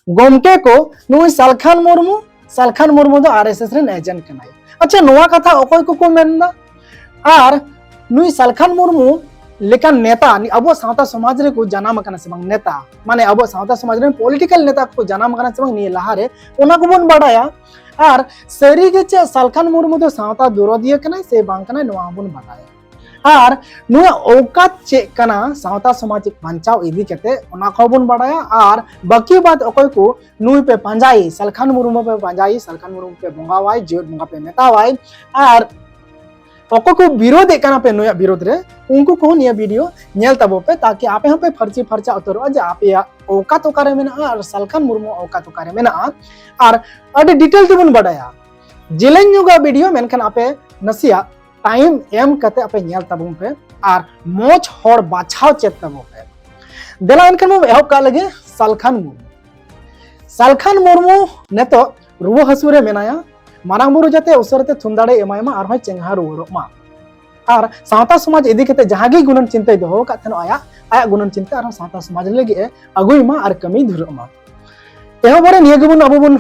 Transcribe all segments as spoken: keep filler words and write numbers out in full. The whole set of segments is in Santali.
ᱜᱚᱢᱠᱮ ᱠᱚ, ᱱᱩᱭ ᱥᱟᱞᱠᱷᱟᱱ ᱢᱩᱨᱢᱩ, ᱥᱟᱞᱠᱷᱟᱱ ᱢᱩᱨᱢᱩ ᱫᱚ ᱟᱨ ᱮᱥ ᱮᱥ ᱨᱮᱱ ᱮᱡᱮᱱᱴ ᱠᱟᱱᱟᱭ᱾ ᱟᱪᱪᱷᱟ, ᱱᱚᱣᱟ ᱠᱟᱛᱷᱟ ᱚᱠᱚᱭ ᱠᱚᱠᱚ ᱢᱮᱱᱫᱟ? ᱟᱨ ᱱᱩᱭ ᱥᱟᱞᱠᱷᱟᱱ ᱢᱩᱨᱢᱩ ᱞᱮᱠᱟᱱ ᱱᱮᱛᱟ ᱟᱵᱚ ᱥᱟᱶᱛᱟ ᱥᱚᱢᱟᱡᱽ ᱨᱮᱠᱚ ᱡᱟᱱᱟᱢ ᱟᱠᱟᱱᱟ ᱥᱮ ᱵᱟᱝ? ᱱᱮᱛᱟ ᱢᱟᱱᱮ ᱟᱵᱚ ᱥᱟᱶᱛᱟ ᱥᱚᱢᱟᱡᱽ ᱨᱮᱱ ᱯᱚᱞᱤᱴᱤᱠᱟᱞ ᱱᱮᱛᱟ ᱠᱚ ᱡᱟᱱᱟᱢ ᱟᱠᱟᱱᱟ ᱥᱮ ᱵᱟᱝ, ᱱᱤᱭᱟᱹ ᱞᱟᱦᱟᱨᱮ ᱚᱱᱟ ᱠᱚᱵᱚᱱ ᱵᱟᱰᱟᱭᱟ᱾ ᱟᱨ ᱥᱟᱹᱨᱤ ᱜᱮ ᱪᱮᱫ ᱥᱟᱞᱠᱷᱟᱱ ᱢᱩᱨᱢᱩ ᱫᱚ ᱥᱟᱶᱛᱟ ᱫᱚᱨᱚᱫᱤᱭᱟᱹ ᱠᱟᱱᱟᱭ ᱥᱮ ᱵᱟᱝ ᱠᱟᱱᱟᱭ, ᱱᱚᱣᱟ ᱦᱚᱸᱵᱚᱱ ᱵᱟᱰᱟᱭᱟ᱾ ᱟᱨ ᱱᱩᱭᱟᱜ ᱚᱣᱠᱟᱛ ᱪᱮᱫ ᱠᱟᱱᱟ ᱥᱟᱶᱛᱟ ᱥᱚᱢᱟᱡᱽ ᱵᱟᱧᱪᱟᱣ ᱤᱫᱤ ᱠᱟᱛᱮ, ᱚᱱᱟ ᱠᱚᱦᱚᱸ ᱵᱚᱱ ᱵᱟᱰᱟᱭᱟ᱾ ᱟᱨ ᱵᱟᱹᱠᱤ ᱵᱟᱫ ᱚᱠᱚᱭ ᱠᱚ ᱱᱩᱭ ᱯᱮ ᱯᱟᱸᱡᱟᱭ, ᱥᱟᱞᱠᱷᱟᱱ ᱢᱩᱨᱢᱩ ᱯᱮ ᱯᱟᱸᱡᱟᱭ, ᱥᱟᱞᱠᱷᱟᱱ ᱢᱩᱨᱢᱩ ᱯᱮ ᱵᱚᱸᱜᱟᱣᱟᱭ, ᱡᱤᱭᱚᱱ ᱵᱚᱸᱜᱟ ᱯᱮ ᱢᱮᱛᱟᱣᱟᱭ, ᱟᱨ ᱚᱠᱚᱭ ᱠᱚ ᱵᱤᱨᱳᱫᱮᱫ ᱠᱟᱱᱟ ᱯᱮ ᱱᱩᱭᱟᱜ ᱵᱤᱨᱳᱫ ᱨᱮ, ᱩᱱᱠᱩ ᱠᱚᱦᱚᱸ ᱱᱤᱭᱟᱹ ᱵᱷᱤᱰᱤᱭᱳ ᱧᱮᱞ ᱛᱟᱵᱚ ᱯᱮ, ᱛᱟᱠᱤ ᱟᱯᱮ ᱦᱚᱸᱯᱮ ᱯᱷᱟᱨᱪᱤ ᱯᱷᱟᱨᱪᱟ ᱩᱛᱟᱹᱨᱚᱜᱼᱟ ᱡᱮ ᱟᱯᱮᱭᱟᱜ ᱚᱣᱠᱟᱛ ᱚᱠᱟᱨᱮ ᱢᱮᱱᱟᱜᱼᱟ ᱟᱨ ᱥᱟᱞᱠᱷᱟᱱ ᱢᱩᱨᱢᱩ ᱚᱣᱠᱟᱛ ᱚᱠᱟᱨᱮ ᱢᱮᱱᱟᱜᱼᱟ᱾ ᱟᱨ ᱟᱹᱰᱤ ᱰᱤᱴᱮᱞ ᱛᱮᱵᱚᱱ ᱵᱟᱰᱟᱭᱟ, ᱡᱮᱞᱮᱧ ᱧᱚᱜᱟᱜ ᱵᱷᱤᱰᱤᱭᱳ, ᱢᱮᱱᱠᱷᱟᱱ ᱟᱯᱮ ᱱᱟᱥᱮᱭᱟᱜ ᱴᱟᱭᱤᱢ ᱮᱢ ᱠᱟᱛᱮ ᱟᱯᱮ ᱧᱮᱞ ᱛᱟᱵᱚᱱ ᱯᱮ ᱟᱨ ᱢᱚᱡᱽ ᱦᱚᱲ ᱵᱟᱪᱷᱟᱣ ᱪᱮᱫ ᱛᱟᱵᱚᱱ ᱯᱮ᱾ ᱫᱮᱞᱟ ᱮᱱᱠᱷᱟᱱ ᱵᱚᱱ ᱮᱦᱚᱵ ᱠᱟᱜ ᱞᱮᱜᱮ ᱥᱟᱞᱠᱷᱟᱱ ᱢᱩᱨᱢᱩ᱾ ᱥᱟᱞᱠᱷᱟᱱ ᱢᱩᱨᱢᱩ ᱱᱤᱛᱚᱜ ᱨᱩᱣᱟᱹ ᱦᱟᱹᱥᱩ ᱨᱮ ᱢᱮᱱᱟᱭᱟ᱾ ᱢᱟᱨᱟᱝ ᱵᱩᱨᱩ ᱡᱟᱛᱮ ᱩᱥᱟᱹᱨᱟ ᱛᱮ ᱛᱷᱩᱢ ᱫᱟᱲᱮ ᱮᱢᱟᱭ ᱢᱟ, ᱟᱨᱦᱚᱸᱭ ᱪᱮᱸᱜᱷᱟ ᱨᱩᱣᱟᱹᱲᱚᱜ ᱢᱟ᱾ ᱟᱨ ᱥᱟᱶᱛᱟ ᱥᱚᱢᱟᱡᱽ ᱤᱫᱤ ᱠᱟᱛᱮ ᱡᱟᱦᱟᱸ ᱜᱮ ᱜᱩᱱᱟᱹᱱ ᱪᱤᱱᱛᱟᱹᱭ ᱫᱚᱦᱚ ᱟᱠᱟᱫ ᱛᱟᱦᱮᱱᱟ ᱟᱭᱟᱜ, ᱟᱭᱟᱜ ᱜᱩᱱᱟᱹᱱ ᱪᱤᱱᱛᱟᱹ ᱟᱨᱦᱚᱸ ᱥᱟᱶᱛᱟ ᱥᱚᱢᱟᱡᱽ ᱞᱟᱹᱜᱤᱫ ᱮ ᱟᱹᱜᱩᱭ ᱢᱟ ᱟᱨ ᱠᱟᱹᱢᱤ ᱫᱷᱩᱨᱟᱹᱜ ᱢᱟ᱾ ᱮᱦᱚᱵ ᱨᱮ ᱱᱤᱭᱟᱹ ᱜᱮᱵᱚᱱ ᱟᱵᱚ ᱵᱚᱱ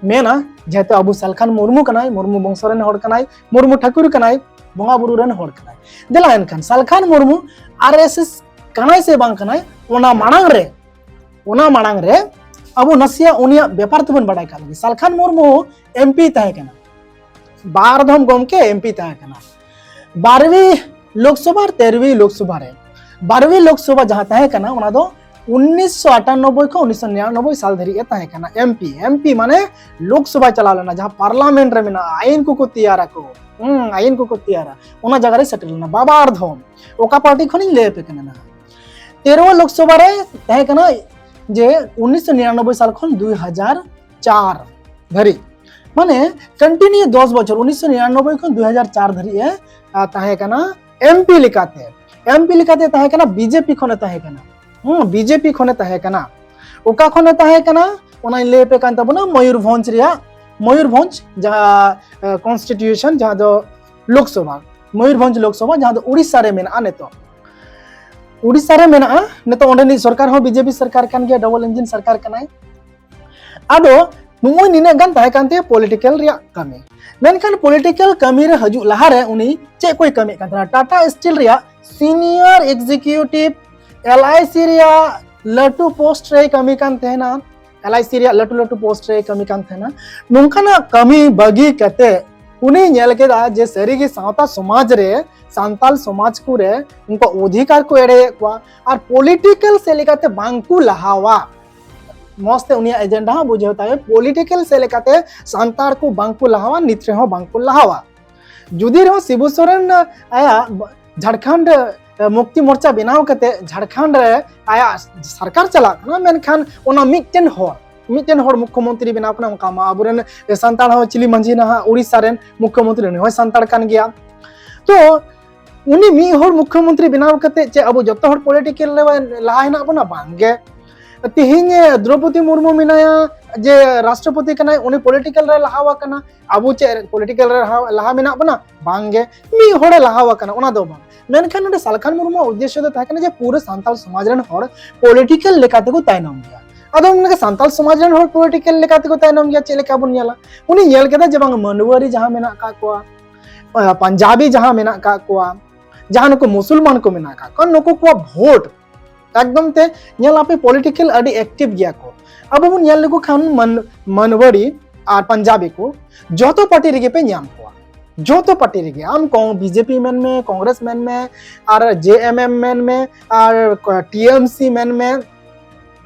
ᱢᱮᱱᱟ, ᱡᱮᱦᱮᱛᱩ ᱟᱵᱚ ᱥᱟᱞᱠᱷᱟᱱ ᱢᱩᱨᱢᱩ ᱠᱟᱱᱟᱭ, ᱢᱩᱨᱢᱩ ᱵᱚᱝᱥᱚ ᱨᱮᱱ ᱦᱚᱲ ᱠᱟᱱᱟᱭ, ᱢᱩᱨᱢᱩ ᱴᱷᱟᱹᱠᱩᱨ ᱠᱟᱱᱟᱭ, ᱵᱚᱸᱜᱟ ᱵᱩᱨᱩ ᱨᱮᱱ ᱦᱚᱲ ᱠᱟᱱᱟᱭ᱾ ᱫᱮᱞᱟ ᱮᱱᱠᱷᱟᱱ ᱥᱟᱞᱠᱷᱟᱱ ᱢᱩᱨᱢᱩ ᱟᱨ ᱮᱥ ᱮᱥ ᱠᱟᱱᱟᱭ ᱥᱮ ᱵᱟᱝ ᱠᱟᱱᱟᱭ, ᱚᱱᱟ ᱢᱟᱲᱟᱝ ᱨᱮ, ᱚᱱᱟ ᱢᱟᱲᱟᱝ ᱨᱮ ᱟᱵᱚ ᱱᱟᱥᱮᱭᱟᱜ ᱩᱱᱤᱭᱟᱜ ᱵᱮᱯᱟᱨ ᱛᱮᱵᱚᱱ ᱵᱟᱲᱟᱭ ᱠᱟᱜ ᱞᱮᱜᱮ᱾ ᱥᱟᱞᱠᱷᱟᱱ ᱢᱩᱨᱢᱩ ᱮᱢ ᱯᱤ ᱛᱟᱦᱮᱸ ᱠᱟᱱᱟ, ᱵᱟᱨ ᱫᱷᱚᱢ ᱜᱚᱢᱠᱮ ᱮᱢ ᱯᱤ ᱛᱟᱦᱮᱸ ᱠᱟᱱᱟ, ᱵᱟᱨᱦᱚᱸ ᱞᱳᱠᱥᱚᱵᱷᱟ ᱟᱨ ᱛᱮᱨᱚᱦᱚᱸ ᱞᱳᱠᱥᱚᱵᱷᱟ ᱨᱮ᱾ ᱵᱟᱨᱦᱚᱸ ᱞᱳᱠᱥᱚᱵᱷᱟ ᱡᱟᱦᱟᱸ ᱛᱟᱦᱮᱸ ᱠᱟᱱᱟ, ᱚᱱᱟ ᱫᱚ ᱩᱱᱤᱥᱥᱚ ᱟᱴᱟᱱᱚᱵᱵᱳᱭ ᱠᱷᱚᱱ ᱩᱱᱤᱥᱥᱚ ᱱᱤᱨᱟᱱᱚᱵᱵᱳᱭ ᱥᱟᱞ ᱫᱷᱟᱹᱨᱤᱡ ᱮ ᱛᱟᱦᱮᱸ ᱠᱟᱱᱟ ᱮᱢ ᱯᱤ᱾ ᱮᱢ ᱯᱤ ᱢᱟᱱᱮ ᱞᱳᱠᱥᱚᱵᱷᱟ ᱪᱟᱞᱟᱣ ᱞᱮᱱᱟ, ᱡᱟᱦᱟᱸ ᱯᱟᱨᱞᱟᱢᱮᱱᱴ ᱨᱮ ᱢᱮᱱᱟᱜᱼᱟ, ᱟᱭᱤᱱ ᱠᱚᱠᱚ ᱛᱮᱭᱟᱨᱟ ᱠᱚ, ᱦᱩᱸ, ᱟᱭᱤᱱ ᱠᱚᱠᱚ ᱛᱮᱭᱟᱨᱟ, ᱚᱱᱟ ᱡᱟᱭᱜᱟ ᱨᱮ ᱥᱮᱴᱮᱨ ᱞᱮᱱᱟ ᱵᱟᱵᱟᱨ ᱫᱷᱚᱢ᱾ ᱚᱠᱟ ᱯᱟᱨᱴᱤ ᱠᱷᱚᱱᱤᱧ ᱞᱟᱹᱭ ᱟᱯᱮ ᱠᱟᱱᱟ ᱱᱟᱦᱟᱜ᱾ ᱛᱮᱨᱚ ᱞᱳᱠᱥᱚᱵᱷᱟ ᱨᱮ ᱛᱟᱦᱮᱸ ᱠᱟᱱᱟ ᱡᱮ ᱩᱱᱤᱥᱥᱚ ᱱᱤᱨᱟᱱᱚᱵᱵᱳᱭ ᱥᱟᱞ ᱠᱷᱚᱱ ᱫᱩᱭ ᱦᱟᱡᱟᱨ ᱪᱟᱨ ᱫᱷᱟᱹᱨᱤᱡ, ᱢᱟᱱᱮ ᱠᱚᱱᱴᱤᱱᱤᱭᱩ ᱫᱚᱥ ᱵᱚᱪᱷᱚᱨ, ᱩᱱᱤᱥᱥᱚ ᱱᱤᱨᱟᱱᱚᱵᱵᱳᱭ ᱠᱷᱚᱱ ᱫᱩᱭ ᱦᱟᱡᱟᱨ ᱪᱟᱨ ᱫᱷᱟᱹᱨᱤᱡ ᱮ, ᱟ, ᱛᱟᱦᱮᱸ ᱠᱟᱱᱟ ᱮᱢ ᱯᱤ ᱞᱮᱠᱟᱛᱮ᱾ ᱮᱢ ᱯᱤ ᱞᱮᱠᱟᱛᱮ ᱛᱟᱦᱮᱸ ᱠᱟᱱᱟ, ᱵᱤ ᱡᱮ ᱯᱤ ᱠᱷᱚᱱᱮ ᱛᱟᱦᱮᱸ ᱠᱟᱱᱟ᱾ ᱦᱩᱸ, ᱵᱤ ᱡᱮ ᱯᱤ ᱠᱷᱚᱱᱮ ᱛᱟᱦᱮᱸ ᱠᱟᱱᱟ᱾ ᱚᱠᱟ ᱠᱷᱚᱱᱮ ᱛᱟᱦᱮᱸ ᱠᱟᱱᱟ? ᱚᱱᱟᱧ ᱞᱟᱹᱭ ᱟᱯᱮ ᱠᱟᱱ ᱛᱟᱵᱚᱱᱟ, ᱢᱚᱭᱩᱨᱵᱷᱚᱸᱡᱽ ᱨᱮᱭᱟᱜ, ᱢᱚᱭᱩᱨᱵᱷᱚᱸᱡᱽ ᱡᱟᱦᱟᱸ, ᱟ, ᱠᱚᱱᱥᱴᱤᱴᱤᱭᱩᱥᱚᱱ, ᱡᱟᱦᱟᱸ ᱫᱚ ᱞᱳᱠᱥᱚᱵᱷᱟ, ᱢᱚᱭᱩᱨᱵᱷᱚᱸᱡᱽ ᱞᱳᱠᱥᱚᱵᱷᱟ, ᱡᱟᱦᱟᱸ ᱫᱚ ᱩᱲᱤᱥᱥᱟ ᱨᱮ ᱢᱮᱱᱟᱜᱼᱟ ᱱᱤᱛᱚᱜ᱾ ᱩᱲᱤᱥᱥᱟ ᱨᱮ ᱢᱮᱱᱟᱜᱼᱟ ᱱᱤᱛᱚᱜ, ᱚᱸᱰᱮᱱᱤᱡ ᱥᱚᱨᱠᱟᱨ ᱦᱚᱸ ᱵᱤ ᱡᱮ ᱯᱤ ᱥᱚᱨᱠᱟᱨ ᱠᱟᱱ ᱜᱮᱭᱟ, ᱰᱚᱵᱚᱞ ᱤᱧᱡᱤᱱ ᱥᱚᱨᱠᱟᱨ ᱠᱟᱱᱟᱭ᱾ ᱟᱫᱚ ᱱᱚᱜᱼᱚᱭ ᱱᱤᱱᱟᱹᱜ ᱜᱟᱱ ᱛᱟᱦᱮᱸ ᱠᱟᱱ ᱛᱟᱭᱟ ᱯᱚᱞᱤᱴᱤᱠᱮᱞ ᱨᱮᱭᱟᱜ ᱠᱟᱹᱢᱤ᱾ ᱢᱮᱱᱠᱷᱟᱱ ᱯᱚᱞᱤᱴᱤᱠᱮᱞ ᱠᱟᱹᱢᱤ ᱨᱮ ᱦᱤᱡᱩᱜ ᱞᱟᱦᱟᱨᱮ ᱩᱱᱤ ᱪᱮᱫ ᱠᱚᱭ ᱠᱟᱹᱢᱤᱭᱮᱫ ᱠᱟᱱ ᱛᱟᱦᱮᱱᱟ? ᱴᱟᱴᱟ ᱥᱴᱤᱞ ᱨᱮᱭᱟᱜ ᱥᱤᱱᱤᱭᱟᱨ ᱮᱠᱡᱤᱠᱤᱭᱩᱴᱤᱵᱷ, ᱮᱞ ᱟᱭ ᱥᱤ ᱨᱮᱭᱟᱜ ᱞᱟᱹᱴᱩ ᱯᱳᱥᱴ ᱨᱮᱭ ᱠᱟᱹᱢᱤ ᱠᱟᱱ ᱛᱟᱦᱮᱱᱟ, ᱮᱞ ᱟᱭ ᱥᱤ ᱨᱮᱭᱟᱜ ᱞᱟᱹᱴᱩ ᱞᱟᱹᱴᱩ ᱯᱳᱥᱴ ᱨᱮᱭ ᱠᱟᱹᱢᱤ ᱠᱟᱱ ᱛᱟᱦᱮᱱᱟ᱾ ᱱᱚᱝᱠᱟᱱᱟᱜ ᱠᱟᱹᱢᱤ ᱵᱟᱹᱜᱤ ᱠᱟᱛᱮ ᱩᱱᱤ ᱧᱮᱞ ᱠᱮᱫᱟ ᱡᱮ ᱥᱟᱹᱨᱤᱜᱮ ᱥᱟᱶᱛᱟ ᱥᱚᱢᱟᱡᱽ ᱨᱮ, ᱥᱟᱱᱛᱟᱞ ᱥᱚᱢᱟᱡᱽ ᱠᱚᱨᱮ ᱩᱱᱠᱩ ᱚᱫᱷᱤᱠᱟᱨ ᱠᱚ ᱮᱲᱮᱭᱮᱫ ᱠᱚᱣᱟ ᱟᱨ ᱯᱚᱞᱤᱴᱤᱠᱮᱞ ᱥᱮᱫ ᱞᱮᱠᱟᱛᱮ ᱵᱟᱝᱠᱚ ᱞᱟᱦᱟᱣᱟ᱾ ᱢᱚᱡᱽ ᱛᱮ ᱩᱱᱤᱭᱟᱜ ᱮᱡᱮᱱᱰᱟ ᱦᱚᱸ ᱵᱩᱡᱷᱟᱹᱣ ᱛᱟᱭ, ᱯᱚᱞᱤᱴᱤᱠᱮᱞ ᱥᱮᱫ ᱞᱮᱠᱟᱛᱮ ᱥᱟᱱᱛᱟᱲ ᱠᱚ ᱵᱟᱝᱠᱚ ᱞᱟᱦᱟᱣᱟ, ᱱᱤᱛ ᱨᱮᱦᱚᱸ ᱵᱟᱝᱠᱚ ᱞᱟᱦᱟᱣᱟ᱾ ᱡᱩᱫᱤ ᱨᱮᱦᱚᱸ ᱥᱤᱵᱩ ᱥᱚᱨᱮᱱ ᱟᱭᱟᱜ ᱡᱷᱟᱲᱠᱷᱚᱸᱰ ᱢᱩᱠᱛᱤ ᱢᱳᱨᱪᱟ ᱵᱮᱱᱟᱣ ᱠᱟᱛᱮ ᱡᱷᱟᱲᱠᱷᱚᱸᱰ ᱨᱮ ᱟᱭᱟᱜ ᱥᱚᱨᱠᱟᱨ ᱪᱟᱞᱟᱜ ᱠᱟᱱᱟ, ᱢᱮᱱᱠᱷᱟᱱ ᱚᱱᱟ ᱢᱤᱫᱴᱮᱱ ᱦᱚᱲ, ᱢᱤᱫᱴᱮᱱ ᱦᱚᱲ ᱢᱩᱠᱷᱭᱚᱢᱚᱱᱛᱨᱤ ᱵᱮᱱᱟᱣ ᱠᱟᱱᱟ, ᱚᱱᱠᱟ ᱢᱟ ᱟᱵᱚᱨᱮᱱ ᱥᱟᱱᱛᱟᱲ ᱦᱚᱸ ᱪᱤᱞᱤ ᱢᱟᱹᱡᱷᱤ ᱱᱟᱦᱟᱜ ᱩᱲᱤᱥᱥᱟ ᱨᱮᱱ, ᱩᱱᱤ ᱦᱚᱸᱭ ᱥᱟᱱᱛᱟᱲ ᱠᱟᱱ ᱜᱮᱭᱟ᱾ ᱛᱚ ᱩᱱᱤ ᱢᱤᱫ ᱦᱚᱲ ᱢᱩᱠᱷᱭᱚᱢᱚᱱᱛᱨᱤ ᱵᱮᱱᱟᱣ ᱠᱟᱛᱮ ᱪᱮᱫ ᱟᱵᱚ ᱡᱚᱛᱚ ᱦᱚᱲ ᱯᱚᱞᱤᱴᱤᱠᱮᱞ ᱨᱮ ᱞᱟᱦᱟ ᱦᱮᱱᱟᱜ ᱵᱚᱱᱟ? ᱵᱟᱝᱜᱮ᱾ ᱛᱮᱦᱮᱧ ᱫᱨᱚᱯᱚᱫᱤ ᱢᱩᱨᱢᱩ ᱢᱮᱱᱟᱭᱟ ᱡᱮ ᱨᱟᱥᱴᱨᱚᱯᱚᱛᱤ ᱠᱟᱱᱟᱭ, ᱩᱱᱤ ᱯᱚᱞᱤᱴᱤᱠᱮᱞ ᱨᱮ ᱞᱟᱦᱟᱣ ᱟᱠᱟᱱᱟ, ᱟᱵᱚ ᱪᱮᱫ ᱯᱚᱞᱤᱴᱤᱠᱮᱞ ᱨᱮ ᱞᱟᱦᱟ, ᱞᱟᱦᱟ ᱢᱮᱱᱟᱜ ᱵᱚᱱᱟ? ᱵᱟᱝᱜᱮ, ᱢᱤᱫ ᱦᱚᱲᱮ ᱞᱟᱦᱟᱣ ᱟᱠᱟᱱᱟ, ᱚᱱᱟ ᱫᱚ ᱵᱟᱝ᱾ ᱢᱮᱱᱠᱷᱟᱱ ᱱᱚᱰᱮ ᱥᱟᱞᱠᱷᱟᱱ ᱢᱩᱨᱢᱩᱣᱟᱜ ᱩᱫᱽᱫᱮᱥᱥᱚ ᱫᱚ ᱛᱟᱦᱮᱸ ᱠᱟᱱᱟ ᱡᱮ ᱯᱩᱨᱟᱹ ᱥᱟᱱᱛᱟᱲ ᱥᱚᱢᱟᱡᱽ ᱨᱮᱱ ᱦᱚᱲ ᱯᱚᱞᱤᱴᱤᱠᱮᱞ ᱞᱮᱠᱟ ᱛᱮᱠᱚ ᱛᱟᱭᱱᱚᱢ ᱜᱮᱭᱟ᱾ ᱟᱫᱚ ᱚᱱᱟ ᱥᱟᱱᱛᱟᱲ ᱥᱚᱢᱟᱡᱽ ᱨᱮᱱ ᱦᱚᱲ ᱯᱚᱞᱤᱴᱤᱠᱮᱞ ᱞᱮᱠᱟ ᱛᱮᱠᱚ ᱛᱟᱭᱱᱚᱢ ᱜᱮᱭᱟ, ᱪᱮᱫ ᱞᱮᱠᱟ ᱵᱚᱱ ᱧᱮᱞᱟ? ᱩᱱᱤ ᱧᱮᱞ ᱠᱮᱫᱟ ᱡᱮ ᱵᱟᱝ, ᱢᱟᱹᱱᱣᱟᱹᱨᱤ ᱡᱟᱦᱟᱸ ᱢᱮᱱᱟᱜ ᱟᱠᱟᱫ ᱠᱚᱣᱟ, ᱯᱟᱧᱡᱟᱵᱤ ᱡᱟᱦᱟᱸ ᱢᱮᱱᱟᱜ ᱟᱠᱟᱫ ᱠᱚᱣᱟ, ᱡᱟᱦᱟᱸ ᱱᱩᱠᱩ ᱢᱩᱥᱚᱞᱢᱟᱱ ᱠᱚ ᱢᱮᱱᱟᱜ ᱟᱠᱟᱫ ᱠᱚᱣᱟ, ᱱᱩᱠᱩ ᱠᱚᱣᱟᱜ ᱵᱷᱳᱴ ᱮᱠᱫᱚᱢ ᱛᱮ ᱧᱮᱞ ᱟᱯᱮ ᱯᱚᱞᱤᱴᱤᱠᱮᱞ ᱟᱹᱰᱤ ᱮᱠᱴᱤᱵᱷ ᱜᱮᱭᱟ ᱠᱚ᱾ ᱟᱵᱚ ᱵᱚᱱ ᱧᱮᱞ ᱞᱮᱠᱚ ᱠᱷᱟᱱ ᱢᱟᱱ-, ᱢᱟᱱᱣᱟᱨᱤ ᱟᱨ ᱯᱟᱧᱡᱟᱵᱤ ᱠᱚ ᱡᱚᱛᱚ ᱯᱟᱨᱴᱤ ᱨᱮᱜᱮ ᱯᱮ ᱧᱟᱢ ᱠᱚᱣᱟ, ᱡᱚᱛᱚ ᱯᱟᱨᱴᱤ ᱨᱮᱜᱮ, ᱟᱢ ᱠᱚᱝ-, ᱵᱤᱡᱮᱯᱤ ᱢᱮᱱ ᱢᱮ, ᱠᱚᱝᱜᱨᱮᱥ ᱢᱮᱱ ᱢᱮ, ᱟᱨ ᱡᱮ ᱮᱢ ᱮᱢ ᱢᱮᱱ ᱢᱮ, ᱟᱨ ᱠᱚ-, ᱴᱤ ᱮᱢ ᱥᱤ ᱢᱮᱱ ᱢᱮ,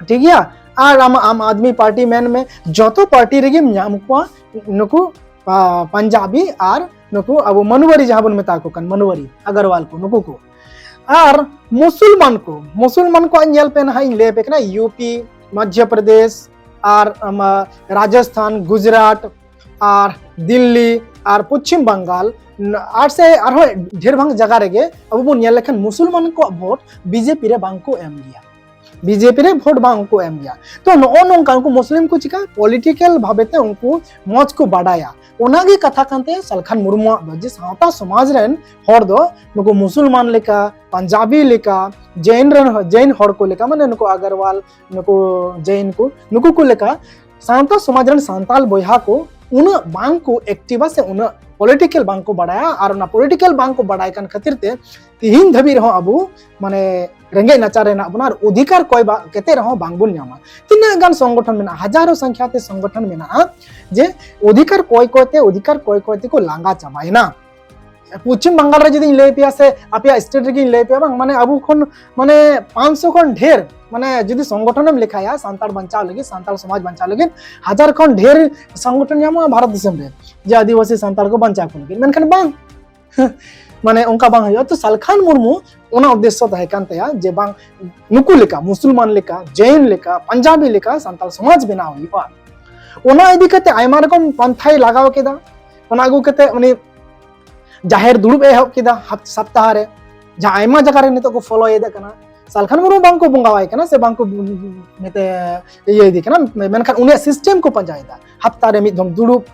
ᱴᱷᱤᱠ ᱜᱮᱭᱟ, ᱟᱨ ᱟᱢ ᱟᱢ ᱟᱫᱢᱤ ᱯᱟᱨᱴᱤ ᱢᱮᱱ ᱢᱮ, ᱡᱚᱛᱚ ᱯᱟᱨᱴᱤ ᱨᱮᱜᱮᱢ ᱧᱟᱢ ᱠᱚᱣᱟ ᱱᱩᱠᱩ ᱯᱟ-, ᱯᱟᱧᱡᱟᱵᱤ ᱟᱨ ᱱᱩᱠᱩ ᱟᱵᱚ ᱢᱟᱱᱣᱟᱨᱤ ᱡᱟᱦᱟᱸ ᱵᱚᱱ ᱢᱮᱛᱟ ᱠᱚ ᱠᱟᱱ, ᱢᱟᱱᱣᱟᱨᱤ ᱟᱜᱟᱨᱣᱟᱞ ᱠᱚ, ᱱᱩᱠᱩ ᱠᱚ᱾ ᱟᱨ ᱢᱩᱥᱚᱞᱢᱟᱱ ᱠᱚ, ᱢᱩᱥᱚᱞᱢᱟᱱ ᱠᱚᱣᱟᱜ ᱧᱮᱞ ᱯᱮ ᱱᱟᱦᱟᱜ, ᱤᱧ ᱞᱟᱹᱭ ᱟᱯᱮ ᱠᱟᱱᱟ, ᱤᱭᱩ ᱯᱤ, ᱢᱚᱫᱷᱭᱚ ᱯᱨᱚᱫᱮᱥ, ᱟᱨ, ᱟᱢ, ᱨᱟᱡᱚᱥᱛᱷᱟᱱ, ᱜᱩᱡᱽᱨᱟᱴ, ᱟᱨ ᱫᱤᱞᱞᱤ, ᱟᱨ ᱯᱚᱪᱷᱤᱢ ᱵᱟᱝᱜᱟᱞ, ᱟᱨ ᱥᱮ ᱟᱨᱦᱚᱸ ᱰᱷᱮᱨ ᱵᱷᱟᱜᱽ ᱡᱟᱭᱜᱟ ᱨᱮᱜᱮ ᱟᱵᱚ ᱵᱚᱱ ᱧᱮᱞ ᱞᱮᱠᱷᱟᱱ ᱢᱩᱥᱚᱞᱢᱟᱱ ᱠᱚᱣᱟᱜ ᱵᱷᱳᱴ ᱵᱤᱡᱮᱯᱤ ᱨᱮ ᱵᱟᱝ ᱠᱚ ᱮᱢ ᱜᱮᱭᱟ, ᱵᱤᱡᱮᱯᱤ ᱨᱮ ᱵᱷᱳᱴ ᱵᱟᱝ ᱠᱚ ᱮᱢ ᱜᱮᱭᱟ᱾ ᱛᱚ ᱱᱚᱜᱼᱚ ᱱᱚᱝᱠᱟ ᱩᱱᱠᱩ ᱢᱩᱥᱞᱤᱢ ᱠᱚ ᱪᱤᱠᱟ ᱯᱚᱞᱤᱴᱤᱠᱮᱞ ᱵᱷᱟᱵᱮ ᱛᱮ ᱩᱱᱠᱩ ᱢᱚᱡᱽ ᱠᱚ ᱵᱟᱰᱟᱭᱟ, ᱚᱱᱟᱜᱮ ᱠᱟᱛᱷᱟ ᱠᱟᱱ ᱛᱟᱭᱟ ᱥᱟᱞᱠᱷᱟᱱ ᱢᱩᱨᱢᱩᱣᱟᱜ ᱫᱚ, ᱡᱮ ᱥᱟᱶᱛᱟ ᱥᱚᱢᱟᱡᱽ ᱨᱮᱱ ᱦᱚᱲ ᱫᱚ ᱱᱩᱠᱩ ᱢᱩᱥᱚᱞᱢᱟᱱ ᱞᱮᱠᱟ, ᱯᱟᱧᱡᱟᱵᱤ ᱞᱮᱠᱟ, ᱡᱮᱱ ᱨᱮᱱ, ᱡᱮᱱ ᱦᱚᱲ ᱠᱚ ᱞᱮᱠᱟ, ᱢᱟᱱᱮ ᱱᱩᱠᱩ ᱟᱜᱟᱨᱣᱟᱞ, ᱱᱩᱠᱩ ᱡᱮᱱ ᱠᱚ, ᱱᱩᱠᱩ ᱠᱚ ᱞᱮᱠᱟ ᱥᱟᱶᱛᱟ ᱥᱚᱢᱟᱡᱽ ᱨᱮᱱ ᱥᱟᱱᱛᱟᱞ ᱵᱚᱭᱦᱟ ᱠᱚ ᱩᱱᱟᱹᱜ ᱵᱟᱝ ᱠᱚ ᱮᱠᱴᱤᱵᱟ ᱥᱮ ᱩᱱᱟᱹᱜ ᱯᱚᱞᱤᱴᱤᱠᱟᱞ ᱵᱟᱝ ᱠᱚ ᱵᱟᱲᱟᱭᱟ, ᱟᱨ ᱚᱱᱟ ᱯᱚᱞᱤᱴᱤᱠᱟᱞ ᱵᱟᱝ ᱠᱚ ᱵᱟᱲᱟᱭ ᱠᱟᱱ ᱠᱷᱟᱹᱛᱤᱨ ᱛᱮ ᱛᱤᱦᱤᱧ ᱫᱷᱟᱹᱵᱤᱡ ᱨᱮᱦᱚᱸ ᱟᱵᱚ ᱢᱟᱱᱮ ᱨᱮᱸᱜᱮᱡ ᱱᱟᱪᱟᱨ ᱨᱮ ᱦᱮᱱᱟᱜ ᱵᱚᱱᱟ, ᱟᱨ ᱚᱫᱷᱤᱠᱟᱨ ᱠᱚᱭ ᱵᱟ-, ᱠᱟᱛᱮ ᱨᱮᱦᱚᱸ ᱵᱟᱝᱵᱚᱱ ᱧᱟᱢᱟ᱾ ᱛᱤᱱᱟᱹᱜ ᱜᱟᱱ ᱥᱚᱝᱜᱚᱴᱷᱚᱱ ᱢᱮᱱᱟᱜᱼᱟ, ᱦᱟᱡᱟᱨᱚ ᱥᱚᱝᱠᱷᱟ ᱛᱮ ᱥᱚᱝᱜᱚᱴᱷᱚᱱ ᱢᱮᱱᱟᱜᱼᱟ, ᱡᱮ ᱚᱫᱷᱤᱠᱟᱨ ᱠᱚᱭ ᱠᱚᱭ ᱛᱮ, ᱚᱫᱷᱤᱠᱟᱨ ᱠᱚᱭ ᱠᱚᱭ ᱛᱮᱠᱚ ᱞᱟᱸᱜᱟ ᱪᱟᱵᱟᱭᱮᱱᱟ᱾ ᱯᱚᱪᱷᱤᱢ ᱵᱟᱝᱜᱟᱞ ᱨᱮ ᱡᱩᱫᱤᱧ ᱞᱟᱹᱭ ᱯᱮᱭᱟ ᱥᱮ ᱟᱯᱮᱭᱟᱜ ᱥᱴᱮᱴ ᱨᱮᱜᱮᱧ ᱞᱟᱹᱭ ᱯᱮᱭᱟ, ᱵᱟᱝ ᱢᱟᱱᱮ ᱟᱵᱚ ᱠᱷᱚᱱ ᱢᱟᱱᱮ ᱯᱟᱸᱪᱥᱚ ᱠᱷᱚᱱ ᱰᱷᱮᱨ ᱢᱟᱱᱮ ᱡᱩᱫᱤ ᱥᱚᱝᱜᱚᱴᱷᱚᱱᱮᱢ ᱞᱮᱠᱷᱟᱭᱟ ᱥᱟᱱᱛᱟᱲ ᱵᱟᱧᱪᱟᱣ ᱞᱟᱹᱜᱤᱫ, ᱥᱟᱱᱛᱟᱲ ᱥᱚᱢᱟᱡᱽ ᱵᱟᱧᱪᱟᱣ ᱞᱟᱹᱜᱤᱫ, ᱦᱟᱡᱟᱨ ᱠᱷᱚᱱ ᱰᱷᱮᱨ ᱥᱚᱝᱜᱚᱴᱷᱚᱱ ᱧᱟᱢᱚᱜᱼᱟ ᱵᱷᱟᱨᱚᱛ ᱫᱤᱥᱚᱢ ᱨᱮ, ᱡᱮ ᱟᱹᱫᱤᱵᱟᱹᱥᱤ ᱥᱟᱱᱛᱟᱲ ᱠᱚ ᱵᱟᱧᱪᱟᱣ ᱠᱚ ᱞᱟᱹᱜᱤᱫ, ᱢᱮᱱᱠᱷᱟᱱ ᱵᱟᱝ᱾ ᱢᱟᱱᱮ ᱚᱱᱠᱟ ᱵᱟᱝ ᱦᱩᱭᱩᱜᱼᱟ᱾ ᱛᱚ ᱥᱟᱞᱠᱷᱟᱱ ᱢᱩᱨᱢᱩ ᱚᱱᱟ ᱩᱫᱽᱫᱮᱥᱥᱚ ᱛᱟᱦᱮᱸ ᱠᱟᱱ ᱛᱟᱭᱟ ᱡᱮ ᱵᱟᱝ, ᱱᱩᱠᱩ ᱞᱮᱠᱟ, ᱢᱩᱥᱚᱞᱢᱟᱱ ᱞᱮᱠᱟ, ᱡᱮᱭᱱ ᱞᱮᱠᱟ, ᱯᱟᱧᱡᱟᱵᱤ ᱞᱮᱠᱟ ᱥᱟᱱᱛᱟᱲ ᱥᱚᱢᱟᱡᱽ ᱵᱮᱱᱟᱣ ᱦᱩᱭᱩᱜᱼᱟ᱾ ᱚᱱᱟ ᱤᱫᱤ ᱠᱟᱛᱮ ᱟᱭᱢᱟ ᱨᱚᱠᱚᱢ ᱯᱟᱱᱛᱷᱟᱭ ᱞᱟᱜᱟᱣ ᱠᱮᱫᱟ᱾ ᱚᱱᱟ ᱟᱹᱜᱩ ᱠᱟᱛᱮ ᱩᱱᱤ ᱡᱟᱦᱮᱨ ᱫᱩᱲᱩᱵ ᱮ ᱮᱦᱚᱵ ᱠᱮᱫᱟ ᱦᱟᱯ-, ᱥᱟᱯᱛᱟᱦᱟ ᱨᱮ, ᱡᱟᱦᱟᱸ ᱟᱭᱢᱟ ᱡᱟᱭᱜᱟ ᱨᱮ ᱱᱤᱛᱚᱜ ᱠᱚ ᱯᱷᱚᱞᱳᱭᱮᱫ ᱠᱟᱱᱟ᱾ ᱥᱟᱞᱠᱷᱟᱱ ᱢᱩᱨᱢᱩ ᱵᱟᱝ ᱠᱚ ᱵᱚᱸᱜᱟᱣᱟᱭ ᱠᱟᱱᱟ ᱥᱮ ᱵᱟᱝ ᱠᱚ ᱢᱮᱛᱮ ᱤᱭᱟᱹᱭᱮᱫᱮ ᱠᱟᱱᱟ, ᱢᱮᱱᱠᱷᱟᱱ ᱩᱱᱤᱭᱟᱜ ᱥᱤᱥᱴᱮᱢ ᱠᱚ ᱯᱟᱸᱡᱟᱭᱮᱫᱟ, ᱦᱟᱯᱛᱟ ᱨᱮ ᱢᱤᱫ ᱫᱷᱚᱢ ᱫᱩᱲᱩᱵ᱾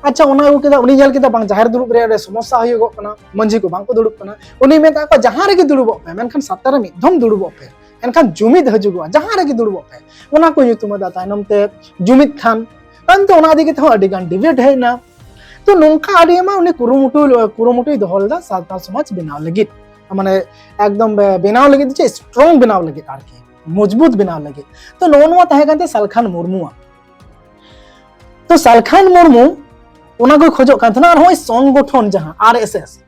ᱟᱪᱪᱷᱟ, ᱚᱱᱟ ᱟᱹᱜᱩ ᱠᱮᱫᱟ, ᱩᱱᱤ ᱧᱮᱞ ᱠᱮᱫᱟ ᱵᱟᱝ, ᱡᱟᱦᱮᱨ ᱫᱩᱲᱩᱵ ᱨᱮ ᱚᱸᱰᱮ ᱥᱚᱢᱚᱥᱥᱟ ᱦᱩᱭᱩᱜᱚᱜ ᱠᱟᱱᱟ, ᱢᱟᱹᱡᱷᱤ ᱠᱚ ᱵᱟᱝ ᱠᱚ ᱫᱩᱲᱩᱵ ᱠᱟᱱᱟ᱾ ᱩᱱᱤ ᱢᱮᱛᱟ ᱠᱚᱣᱟ, "ᱡᱟᱦᱟᱸ ᱨᱮᱜᱮ ᱫᱩᱲᱩᱵᱚᱜ ᱯᱮ, ᱢᱮᱱᱠᱷᱟᱱ ᱥᱟᱯᱛᱟ ᱨᱮ ᱢᱤᱫ ᱫᱷᱚᱢ ᱫᱩᱲᱩᱵᱚᱜ ᱯᱮ, ᱮᱱᱠᱷᱟᱱ ᱡᱩᱢᱤᱫ ᱦᱤᱡᱩᱜᱚᱜᱼᱟ, ᱡᱟᱦᱟᱸ ᱨᱮᱜᱮ ᱫᱩᱲᱩᱵᱚᱜ ᱯᱮ", ᱚᱱᱟ ᱠᱚ ᱧᱩᱛᱩᱢ ᱟᱫᱟ᱾ ᱛᱟᱭᱱᱚᱢ ᱛᱮ ᱡᱩᱢᱤᱫ ᱠᱷᱟᱱ, ᱛᱟᱭᱚᱢ ᱛᱮ ᱚᱱᱟ ᱤᱫᱤ ᱠᱟᱛᱮ ᱦᱚᱸ ᱟᱹᱰᱤ ᱜᱟᱱ ᱰᱤᱵᱮᱴ ᱦᱮᱡ ᱮᱱᱟ᱾ ᱛᱚ ᱱᱚᱝᱠᱟ ᱟᱹᱰᱤ ᱟᱭᱢᱟ ᱩᱱᱤ ᱠᱩᱨᱩᱢᱩᱴᱩ, ᱠᱩᱨᱩᱢᱩᱴᱩᱭ ᱫᱚᱦᱚ ᱞᱮᱫᱟ ᱥᱟᱱᱛᱟᱲ ᱥᱚᱢᱟᱡᱽ ᱵᱮᱱᱟᱣ ᱞᱟᱹᱜᱤᱫ, ᱢᱟᱱᱮ ᱮᱠᱫᱚᱢ ᱵᱮ-, ᱵᱮᱱᱟᱣ ᱞᱟᱹᱜᱤᱫ ᱪᱮᱫ, ᱥᱴᱨᱚᱝ ᱵᱮᱱᱟᱣ ᱞᱟᱹᱜᱤᱫ ᱟᱨᱠᱤ, ᱢᱚᱡᱽᱵᱩᱛ ᱵᱮᱱᱟᱣ ᱞᱟᱹᱜᱤᱫ᱾ ᱛᱚ ᱱᱚᱜᱼᱚ ᱱᱚᱣᱟ ᱛᱟᱦᱮᱸ ᱠᱟᱱ ᱛᱟᱭᱟ ᱥᱟᱞᱠᱷᱟᱱ ᱢᱩᱨᱢᱩᱣᱟᱜ᱾ ᱛᱚ ᱥᱟᱞᱠᱷᱟᱱ ᱢᱩᱨᱢᱩ ᱚᱱᱟ ᱠᱚᱭ ᱠᱷᱚᱡᱚᱜ ᱠᱟᱱ ᱛᱟᱦᱮᱱᱟ᱾ ᱟᱨ ᱱᱚᱜᱼᱚᱭ ᱥᱚᱝᱜᱚᱴᱷᱚᱱ ᱡᱟᱦᱟᱸ ᱟᱨ ᱮᱥ ᱮᱥ,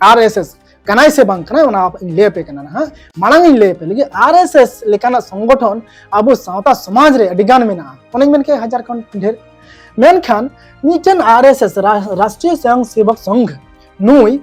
ᱟᱨ ᱮᱥ ᱮᱥ ᱠᱟᱱᱟᱭ ᱥᱮ ᱵᱟᱝ ᱠᱟᱱᱟᱭ, ᱚᱱᱟ ᱤᱧ ᱞᱟᱹᱭ ᱟᱯᱮ ᱠᱟᱱᱟ ᱱᱟᱦᱟᱜ, ᱢᱟᱲᱟᱝ ᱤᱧ ᱞᱟᱹᱭ ᱟᱯᱮ ᱞᱟᱹᱜᱤᱫ᱾ ᱟᱨ ᱮᱥ ᱮᱥ ᱞᱮᱠᱟᱱᱟᱜ ᱥᱚᱝᱜᱚᱴᱷᱚᱱ ᱟᱵᱚ ᱥᱟᱶᱛᱟ ᱥᱚᱢᱟᱡᱽ ᱨᱮ ᱟᱹᱰᱤ ᱜᱟᱱ ᱢᱮᱱᱟᱜᱼᱟ, ᱚᱱᱮᱧ ᱢᱮᱱ ᱠᱮᱫ ᱦᱟᱡᱟᱨ ᱠᱷᱚᱱ ᱰᱷᱮᱨ᱾ ᱢᱮᱱᱠᱷᱟᱱ ᱢᱤᱫᱴᱮᱱ ᱟᱨ ᱮᱥ ᱮᱥ, ᱨᱟ-, ᱨᱟᱥᱴᱨᱤᱭᱚ ᱥᱚᱭᱚᱝ ᱥᱮᱵᱚᱠ ᱥᱚᱝᱜᱷ, ᱱᱩᱭ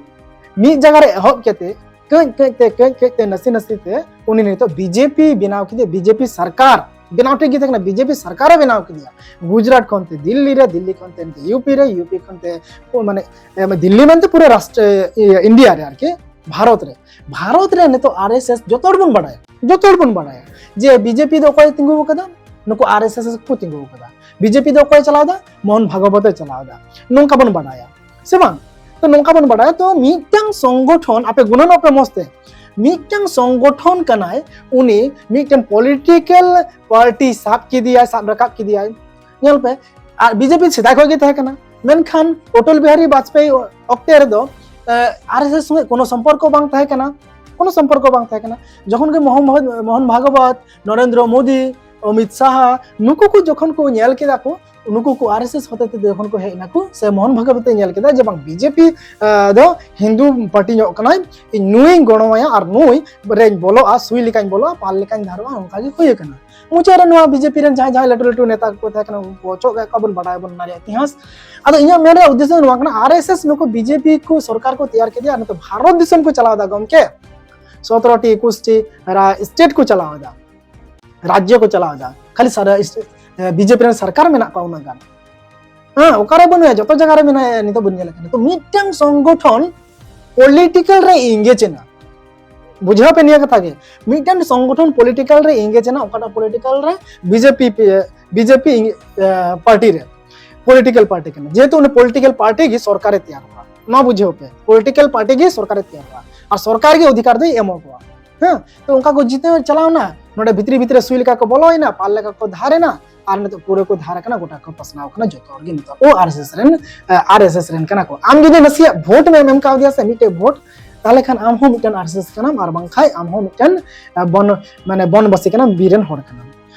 ᱢᱤᱫ ᱡᱟᱭᱜᱟ ᱨᱮ ᱮᱦᱚᱵ ᱠᱟᱛᱮ ᱠᱟᱹᱡ ᱠᱟᱹᱡ ᱛᱮ, ᱠᱟᱹᱡ ᱠᱟᱹᱡ ᱛᱮ, ᱱᱟᱥᱮ ᱱᱟᱥᱮ ᱛᱮ ᱩᱱᱤ ᱱᱤᱛᱚᱜ ᱵᱤᱡᱮᱯᱤ ᱵᱮᱱᱟᱣ ᱠᱮᱫᱮᱭᱟ, ᱵᱤᱡᱮᱯᱤ ᱥᱚᱨᱠᱟᱨ ᱵᱮᱱᱟᱣ ᱴᱷᱤᱠ ᱜᱮ ᱛᱟᱦᱮᱸ ᱠᱟᱱᱟ, ᱵᱤᱡᱮᱯᱤ ᱥᱚᱨᱠᱟᱨᱮ ᱵᱮᱱᱟᱣ ᱠᱮᱫᱮᱭᱟ᱾ ᱜᱩᱡᱽᱨᱟᱴ ᱠᱷᱚᱱ ᱛᱮ ᱫᱤᱞᱞᱤ ᱨᱮ, ᱫᱤᱞᱞᱤ ᱠᱷᱚᱱ ᱛᱮ ᱱᱤᱛᱚᱜ ᱭᱩ ᱯᱤ ᱨᱮ, ᱭᱩ ᱯᱤ ᱠᱷᱚᱱ ᱛᱮ ᱯᱩ-, ᱢᱟᱱᱮ, ᱮ, ᱫᱤᱞᱞᱤ ᱢᱮᱱᱛᱮ ᱯᱩᱨᱟᱹ ᱨᱟᱥᱴᱨ, ᱤᱭᱟᱹ, ᱤᱱᱰᱤᱭᱟ ᱨᱮ ᱟᱨᱠᱤ, ᱵᱷᱟᱨᱚᱛ ᱨᱮ, ᱵᱷᱟᱨᱚᱛ ᱨᱮ ᱱᱤᱛᱚᱜ ᱟᱨ ᱮᱥ ᱮᱥ ᱡᱚᱛᱚ ᱦᱚᱲ ᱵᱚᱱ ᱵᱟᱲᱟᱭᱟ, ᱡᱚᱛᱚ ᱦᱚᱲ ᱵᱚᱱ ᱵᱟᱲᱟᱭᱟ ᱡᱮ ᱵᱤᱡᱮᱯᱤ ᱫᱚ ᱚᱠᱚᱭᱮ ᱛᱤᱸᱜᱩ ᱟᱠᱟᱫᱟ, ᱱᱩᱠᱩ ᱟᱨ ᱮᱥ ᱮᱥ ᱠᱚ ᱛᱤᱸᱜᱩ ᱟᱠᱟᱫᱟ᱾ ᱵᱤᱡᱮᱯᱤ ᱫᱚ ᱚᱠᱚᱭᱮ ᱪᱟᱞᱟᱣ ᱮᱫᱟ, ᱢᱳᱦᱚᱱ ᱵᱷᱟᱜᱚᱵᱚᱛ ᱮ ᱪᱟᱞᱟᱣ ᱮᱫᱟ, ᱱᱚᱝᱠᱟ ᱵᱚᱱ ᱵᱟᱲᱟᱭᱟ ᱥᱮ ᱵᱟᱝ? ᱛᱚ ᱱᱚᱝᱠᱟ ᱵᱚᱱ ᱵᱟᱲᱟᱭᱟ, ᱛᱚ ᱢᱤᱫᱴᱟᱝ ᱥᱚᱝᱜᱚᱴᱷᱚᱱ ᱟᱯᱮ ᱜᱩᱱᱟᱹᱱᱚᱜ ᱯᱮ ᱢᱚᱡᱽ ᱛᱮ, ᱢᱤᱫᱴᱟᱝ ᱥᱚᱝᱜᱚᱴᱷᱚᱱ ᱠᱟᱱᱟᱭ, ᱩᱱᱤ ᱢᱤᱫᱴᱟᱝ ᱯᱚᱞᱤᱴᱤᱠᱮᱞ ᱯᱟᱨᱴᱤ ᱥᱟᱵ ᱠᱮᱫᱮᱭᱟᱭ, ᱥᱟᱵ ᱨᱟᱠᱟᱵ ᱠᱮᱫᱮᱭᱟᱭ᱾ ᱧᱮᱞ ᱯᱮ, ᱟᱨ ᱵᱤᱡᱮᱯᱤ ᱥᱮᱫᱟᱭ ᱠᱷᱚᱱ ᱜᱮ ᱛᱟᱦᱮᱸ ᱠᱟᱱᱟ, ᱢᱮᱱᱠᱷᱟᱱ ᱚᱴᱚᱞ ᱵᱤᱦᱟᱨᱤ ᱵᱟᱡᱽᱯᱮᱭᱤ ᱚᱠᱛᱮ ᱨᱮᱫᱚ ᱟᱨ ᱮᱥ ᱮᱥ ᱥᱚᱸᱜᱮ ᱠᱳᱱᱳ ᱥᱚᱢᱯᱚᱨᱠᱚ ᱵᱟᱝ ᱛᱟᱦᱮᱸ ᱠᱟᱱᱟ, ᱠᱳᱱᱳ ᱥᱚᱢᱯᱚᱨᱠᱚ ᱵᱟᱝ ᱛᱟᱦᱮᱸ ᱠᱟᱱᱟ᱾ ᱡᱚᱠᱷᱚᱱ ᱜᱮ ᱢᱳᱦᱚᱱ ᱵᱷᱟᱜᱚ-, ᱢᱳᱦᱚᱱ ᱵᱷᱟᱜᱚᱵᱚᱛ, ᱱᱚᱨᱮᱱᱫᱨᱚ ᱢᱳᱫᱤ, ᱚᱢᱤᱛ ᱥᱟᱦᱟ, ᱱᱩᱠᱩ ᱠᱚ ᱡᱚᱠᱷᱚᱱ ᱠᱚ ᱧᱮᱞ ᱠᱮᱫᱟ ᱠᱚ, ᱱᱩᱠᱩ ᱠᱚ ᱟᱨ ᱮᱥ ᱮᱥ ᱦᱚᱛᱮ ᱛᱮ ᱡᱚᱠᱷᱚᱱ ᱠᱚ ᱦᱮᱡ ᱱᱟᱠᱚ, ᱥᱮ ᱢᱳᱦᱚᱱ ᱵᱷᱟᱜᱚᱵᱚᱛ ᱮ ᱧᱮᱞ ᱠᱮᱫᱟ ᱡᱮ ᱵᱟᱝ, ᱵᱤᱡᱮᱯᱤ ᱫᱚ ᱦᱤᱱᱫᱩ ᱯᱟᱨᱴᱤ ᱧᱚᱜ ᱠᱟᱱᱟᱭ, ᱤᱧ ᱱᱩᱭᱤᱧ ᱜᱚᱲᱚᱣᱟᱭᱟ ᱟᱨ ᱱᱩᱭ ᱨᱮᱧ ᱵᱚᱞᱚᱜᱼᱟ, ᱥᱩᱭ ᱞᱮᱠᱟᱧ ᱵᱚᱞᱚᱜᱼᱟ, ᱯᱟᱞ ᱞᱮᱠᱟᱧ ᱫᱷᱟᱨᱚᱜᱼᱟ, ᱚᱱᱠᱟ ᱜᱮ ᱦᱩᱭ ᱟᱠᱟᱱᱟ᱾ ᱢᱩᱪᱟᱹᱫ ᱨᱮ ᱱᱚᱣᱟ ᱵᱤᱡᱮᱯᱤ ᱨᱮᱱ ᱡᱟᱦᱟᱸᱭ ᱡᱟᱦᱟᱸᱭ ᱞᱟᱹᱴᱩ ᱞᱟᱹᱴᱩ ᱱᱮᱛᱟ ᱠᱚ ᱛᱟᱦᱮᱸ ᱠᱟᱱᱟ, ᱩᱱᱠᱩ ᱠᱚ ᱚᱪᱚᱜ ᱠᱟᱜ ᱠᱚᱣᱟ, ᱵᱚᱱ ᱵᱟᱰᱟᱭ ᱵᱚᱱ ᱚᱱᱟ ᱨᱮᱭᱟᱜ ᱤᱛᱤᱦᱟᱥ᱾ ᱟᱫᱚ ᱤᱧᱟᱹᱜ ᱢᱮᱱ ᱨᱮᱭᱟᱜ ᱩᱫᱽᱫᱮᱥᱚ ᱫᱚ ᱱᱚᱣᱟ ᱠᱟᱱᱟ, ᱟᱨ ᱮᱥ ᱮᱥ ᱱᱩᱠᱩ ᱵᱤᱡᱮᱯᱤ ᱠᱚ ᱥᱚᱨᱠᱟᱨ ᱠᱚ ᱛᱮᱭᱟᱨ ᱠᱮᱫᱮᱭᱟ, ᱱᱤᱛᱚᱜ ᱵᱷᱟᱨᱚᱛ ᱫᱤᱥᱚᱢ ᱠᱚ ᱪᱟᱞᱟᱣ ᱮᱫᱟ ᱜᱚᱢᱠᱮ, ᱥᱚᱛᱨᱚ ᱴᱤ ᱮᱠᱩᱥ ᱴᱤ ᱥᱴᱮᱴ ᱠᱚ ᱪᱟᱞᱟᱣ ᱮᱫᱟ, ᱨᱟᱡᱽᱡᱚ ᱠᱚ ᱪᱟᱞᱟᱣ ᱮᱫᱟ, ᱠᱷᱟᱹᱞᱤ ᱵᱤᱡᱮᱯᱤ ᱨᱮᱱ ᱥᱚᱨᱠᱟᱨ ᱢᱮᱱᱟᱜ ᱠᱚᱣᱟ ᱩᱱᱟᱹᱜ ᱜᱟᱱ᱾ ᱦᱮᱸ, ᱚᱠᱟᱨᱮ ᱵᱟᱹᱱᱩᱭᱟ? ᱡᱚᱛᱚ ᱡᱟᱭᱜᱟ ᱨᱮ ᱢᱮᱱᱟᱭᱟ, ᱱᱤᱛᱚᱜ ᱵᱚᱱ ᱧᱮᱞ ᱠᱟᱱᱟ᱾ ᱛᱚ ᱢᱤᱫᱴᱟᱝ ᱥᱚᱝᱜᱚᱴᱷᱚᱱ ᱯᱚᱞᱤᱴᱤᱠᱟᱞ ᱨᱮ ᱮᱝᱜᱮᱡᱽ ᱮᱱᱟ, ᱵᱩᱡᱷᱟᱹᱣ ᱯᱮ ᱱᱤᱭᱟᱹ ᱠᱟᱛᱷᱟ ᱜᱮ, ᱢᱤᱫᱴᱟᱝ ᱥᱚᱝᱜᱚᱴᱷᱚᱱ ᱯᱚᱞᱤᱴᱤᱠᱟᱞ ᱨᱮ ᱮᱝᱜᱮᱡᱽ ᱮᱱᱟ, ᱚᱠᱟᱴᱟᱜ ᱯᱚᱞᱤᱴᱤᱠᱟᱞ ᱨᱮ? ᱵᱤᱡᱮᱯᱤ, ᱵᱤᱡᱮᱯᱤ ᱯᱟᱨᱴᱤ ᱨᱮ, ᱯᱚᱞᱤᱴᱤᱠᱟᱞ ᱯᱟᱨᱴᱤ ᱠᱟᱱᱟ, ᱡᱮᱦᱮᱛᱩ ᱩᱱᱤ ᱯᱚᱞᱤᱴᱤᱠᱟᱞ ᱯᱟᱨᱴᱤ ᱜᱮ ᱥᱚᱨᱠᱟᱨᱮ ᱛᱮᱭᱟᱨ ᱠᱚᱣᱟ, ᱱᱚᱣᱟ ᱵᱩᱡᱷᱟᱹᱣ ᱯᱮ, ᱯᱚᱞᱤᱴᱤᱠᱟᱞ ᱯᱟᱨᱴᱤ ᱜᱮ ᱥᱚᱨᱠᱟᱨᱮ ᱛᱮᱭᱟᱨ ᱠᱚᱣᱟ ᱟᱨ ᱥᱚᱨᱠᱟᱨ ᱜᱮ ᱚᱫᱷᱤᱠᱟᱨ ᱫᱚᱭ ᱮᱢᱟ ᱠᱚᱣᱟ᱾ ᱦᱮᱸ, ᱛᱚ ᱚᱱᱠᱟ ᱠᱚ ᱡᱤᱛᱟᱹᱣ ᱪᱟᱞᱟᱣ ᱮᱱᱟ, ᱱᱚᱰᱮ ᱵᱷᱤᱛᱨᱤ ᱵᱷᱤᱛᱨᱤ ᱥᱩᱭ ᱞᱮᱠᱟ ᱠᱚ ᱵᱚᱞᱚᱭᱮᱱᱟ, ᱯᱟᱞ ᱞᱮᱠᱟ ᱠᱚ ᱫᱷᱟᱨ ᱮᱱᱟ, ᱟᱨ ᱱᱤᱛᱚᱜ ᱯᱩᱨᱟᱹ ᱠᱚ ᱫᱷᱟᱨ ᱟᱠᱟᱱᱟ, ᱜᱚᱴᱟ ᱠᱚ ᱯᱟᱥᱱᱟᱣ ᱟᱠᱟᱱᱟ, ᱡᱚᱛᱚ ᱦᱚᱲ ᱜᱮ ᱱᱤᱛᱚᱜ ᱠᱚ ᱟᱨ ᱮᱥ ᱮᱥ ᱨᱮᱱ, ᱟᱨ ᱮᱥ ᱮᱥ ᱨᱮᱱ ᱠᱟᱱᱟ ᱠᱚ᱾ ᱟᱢ ᱡᱩᱫᱤ ᱱᱟᱥᱮᱭᱟᱜ ᱵᱷᱳᱴ ᱮᱢ ᱮᱢ ᱠᱟᱣᱫᱮᱭᱟ ᱥᱮ ᱢᱤᱫᱴᱮᱡ ᱵᱷᱳᱴ, ᱛᱟᱦᱚᱞᱮ ᱠᱷᱟᱱ ᱟᱢ ᱦᱚᱸ ᱢᱤᱫᱴᱮᱱ ᱟᱨ ᱮᱥ ᱮᱥ ᱠᱟᱱᱟᱢ, ᱟᱨ ᱵᱟᱝᱠᱷᱟᱡ ᱟᱢ ᱦᱚᱸ ᱢᱤᱫᱴᱮᱱ, ᱟᱸ, ᱵᱚᱱ, ᱢᱟᱱᱮ ᱵᱚᱱᱵᱟᱥᱤ ᱠᱟᱱᱟᱢ, ᱵᱤᱨ ᱨᱮᱱ ᱦᱚᱲ ᱠᱟᱱᱟᱢ᱾